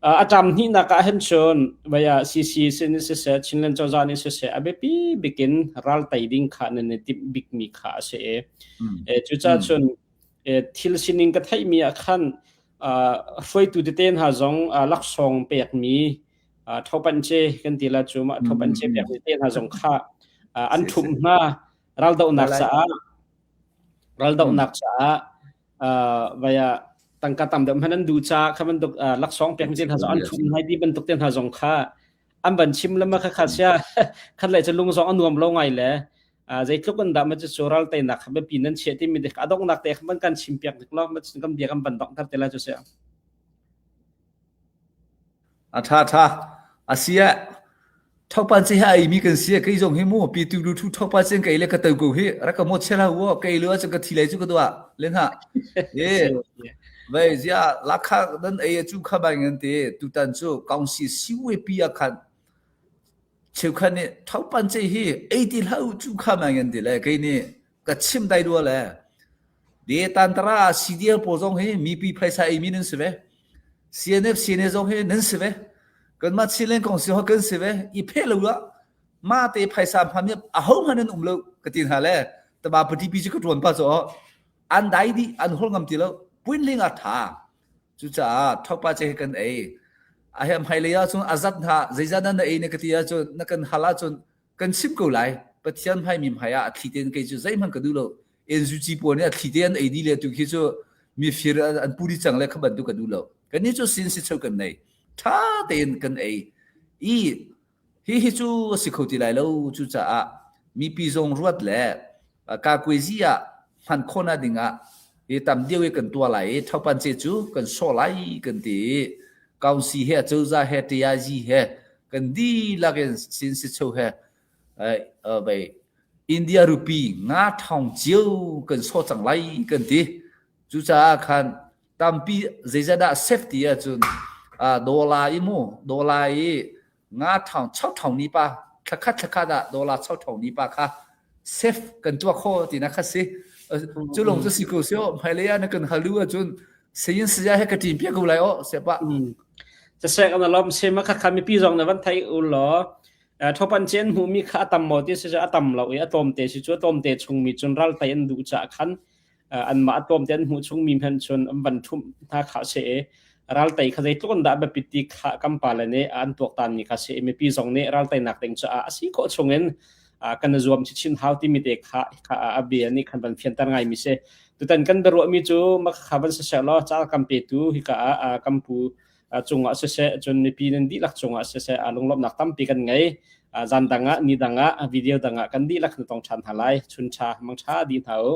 A ṭam hnihnak ah hin cun vaya CC sin siseh Chinland cozah nih siseh a biapi bikin ral tei ding kha nan i timh bikmi kha a si i cucaah cun thil sining ka theihmi ah khan hruaitu tete hna zong laksawng pekmi ṭhopanche kan ti la cu mah ṭhopanche pekmi te hna zong kha an ṭhumh hna raldohnak caah raldohnak caah vaya tangka tam deuh hmanh an duh caah kha bantuk laksawng pekmi te hna zong an ṭhumh hna ti bantuk te hna zong kha an van chim lama kha kha sia khat le cu lung zong a nuam lo ngai le zeitluk in dah ma cu ral teinak kha biapi nan chiah timi te a donghnak te kha kan chim piak dik lo ma kan bia kan van donghter te lai cu si A tha tha asia thokpan che ha ai mi kan sia kei zong hi mu pi tu lu thu thokpa chen kei le ka to ko hi rak ka mo chela wo kei lu chu ka thi lai chu ka dua len ha e vai zia lakha dan ei chu kha bai ngan te tutan chu kaungsi siwe pi a khan cheukhat nih thopan che hi ei ti hlah u cu kha mai ngan ti le kei nih ka chim dai rua le de tantara CDL pawl zong hi mipi phaisa ei mi nan si ve CNF CNA zong hi nan si ve kanmah Chinland kong si ho kan si ve i phe lo ah ma te phaisa hman mi a ho hman an um lo ka ti hna le tama pati pi cu ka tuan pa cho an dai di an hol ngam ti lo puinling a tha Cucaah thokpa che kan ei. A he hmailei ahcun a zat hna zeizat na ei na ka ti ahcun na kan hal ahcun kan chim ko lai. Pathian hmai mi hmai ah a thli tein kei cu zeihmanh ka duh lo. NUG pawl nih a thli te an ei dih le tu khi cu mifir an pu dih cang le kha bantuk ka duh lo. Kannih cu sin si cheu kan nei. Ṭha tein kan ei. I Hihi cu a si kho ti lai lo. Cucaah mipi zong ruat le kakuaizi ah hman khawhnak dingah hi tam deuh i kan tuah lai i thopan-ce cu kan sawh lai kan ti i council he acozah he TIG he kan dihlak in sin sicho he vei India rupee nga thong cio kan sawh cang lai kan ti. Cucaah khan tampi zeizat dah safety ahcun dollar i mu dollar i nga thong chau thong ni pa thlakhat thlakhat ah dollar chau thong ni pa kha safe kan tuah kho ti na kha si cu lung cu si ko si o hmailei ah na kan halu ahcun sayin saya he ka ṭin piak ko lai o sepa Sasek an lom se ma kha kha mipi zong na van thai u law thopan chen hmu mi kha atam mo ti si a tam lo i a tlawm te si cu a tlawm te chung mi cun ral tai an duh cha khan anmah a tlawmte an hmuh chungmi hmanh cun an van ṭhumh hna kha a si i raltei kha zeitluk in dah biapit ti kha kan pale nih an tuaktanmi kha a si i mipi zong nih ralteinak ding caah a si khawh chungin kan i zuam chinchin hau timi te kha kha a bia nih khan van fianter ngaimi si. Tutan kan biaruahmi cu makha van siseh law ca kan petu hika ah kan pu cungah siseh cun mipi nan dihlak cungah siseh lunglawmhnak tampi kan ngei. Zan dang ah ni dang ah video dang ah kan dihlak na tong ṭhan hna lai. Chun ṭha mang ṭha dih hna u.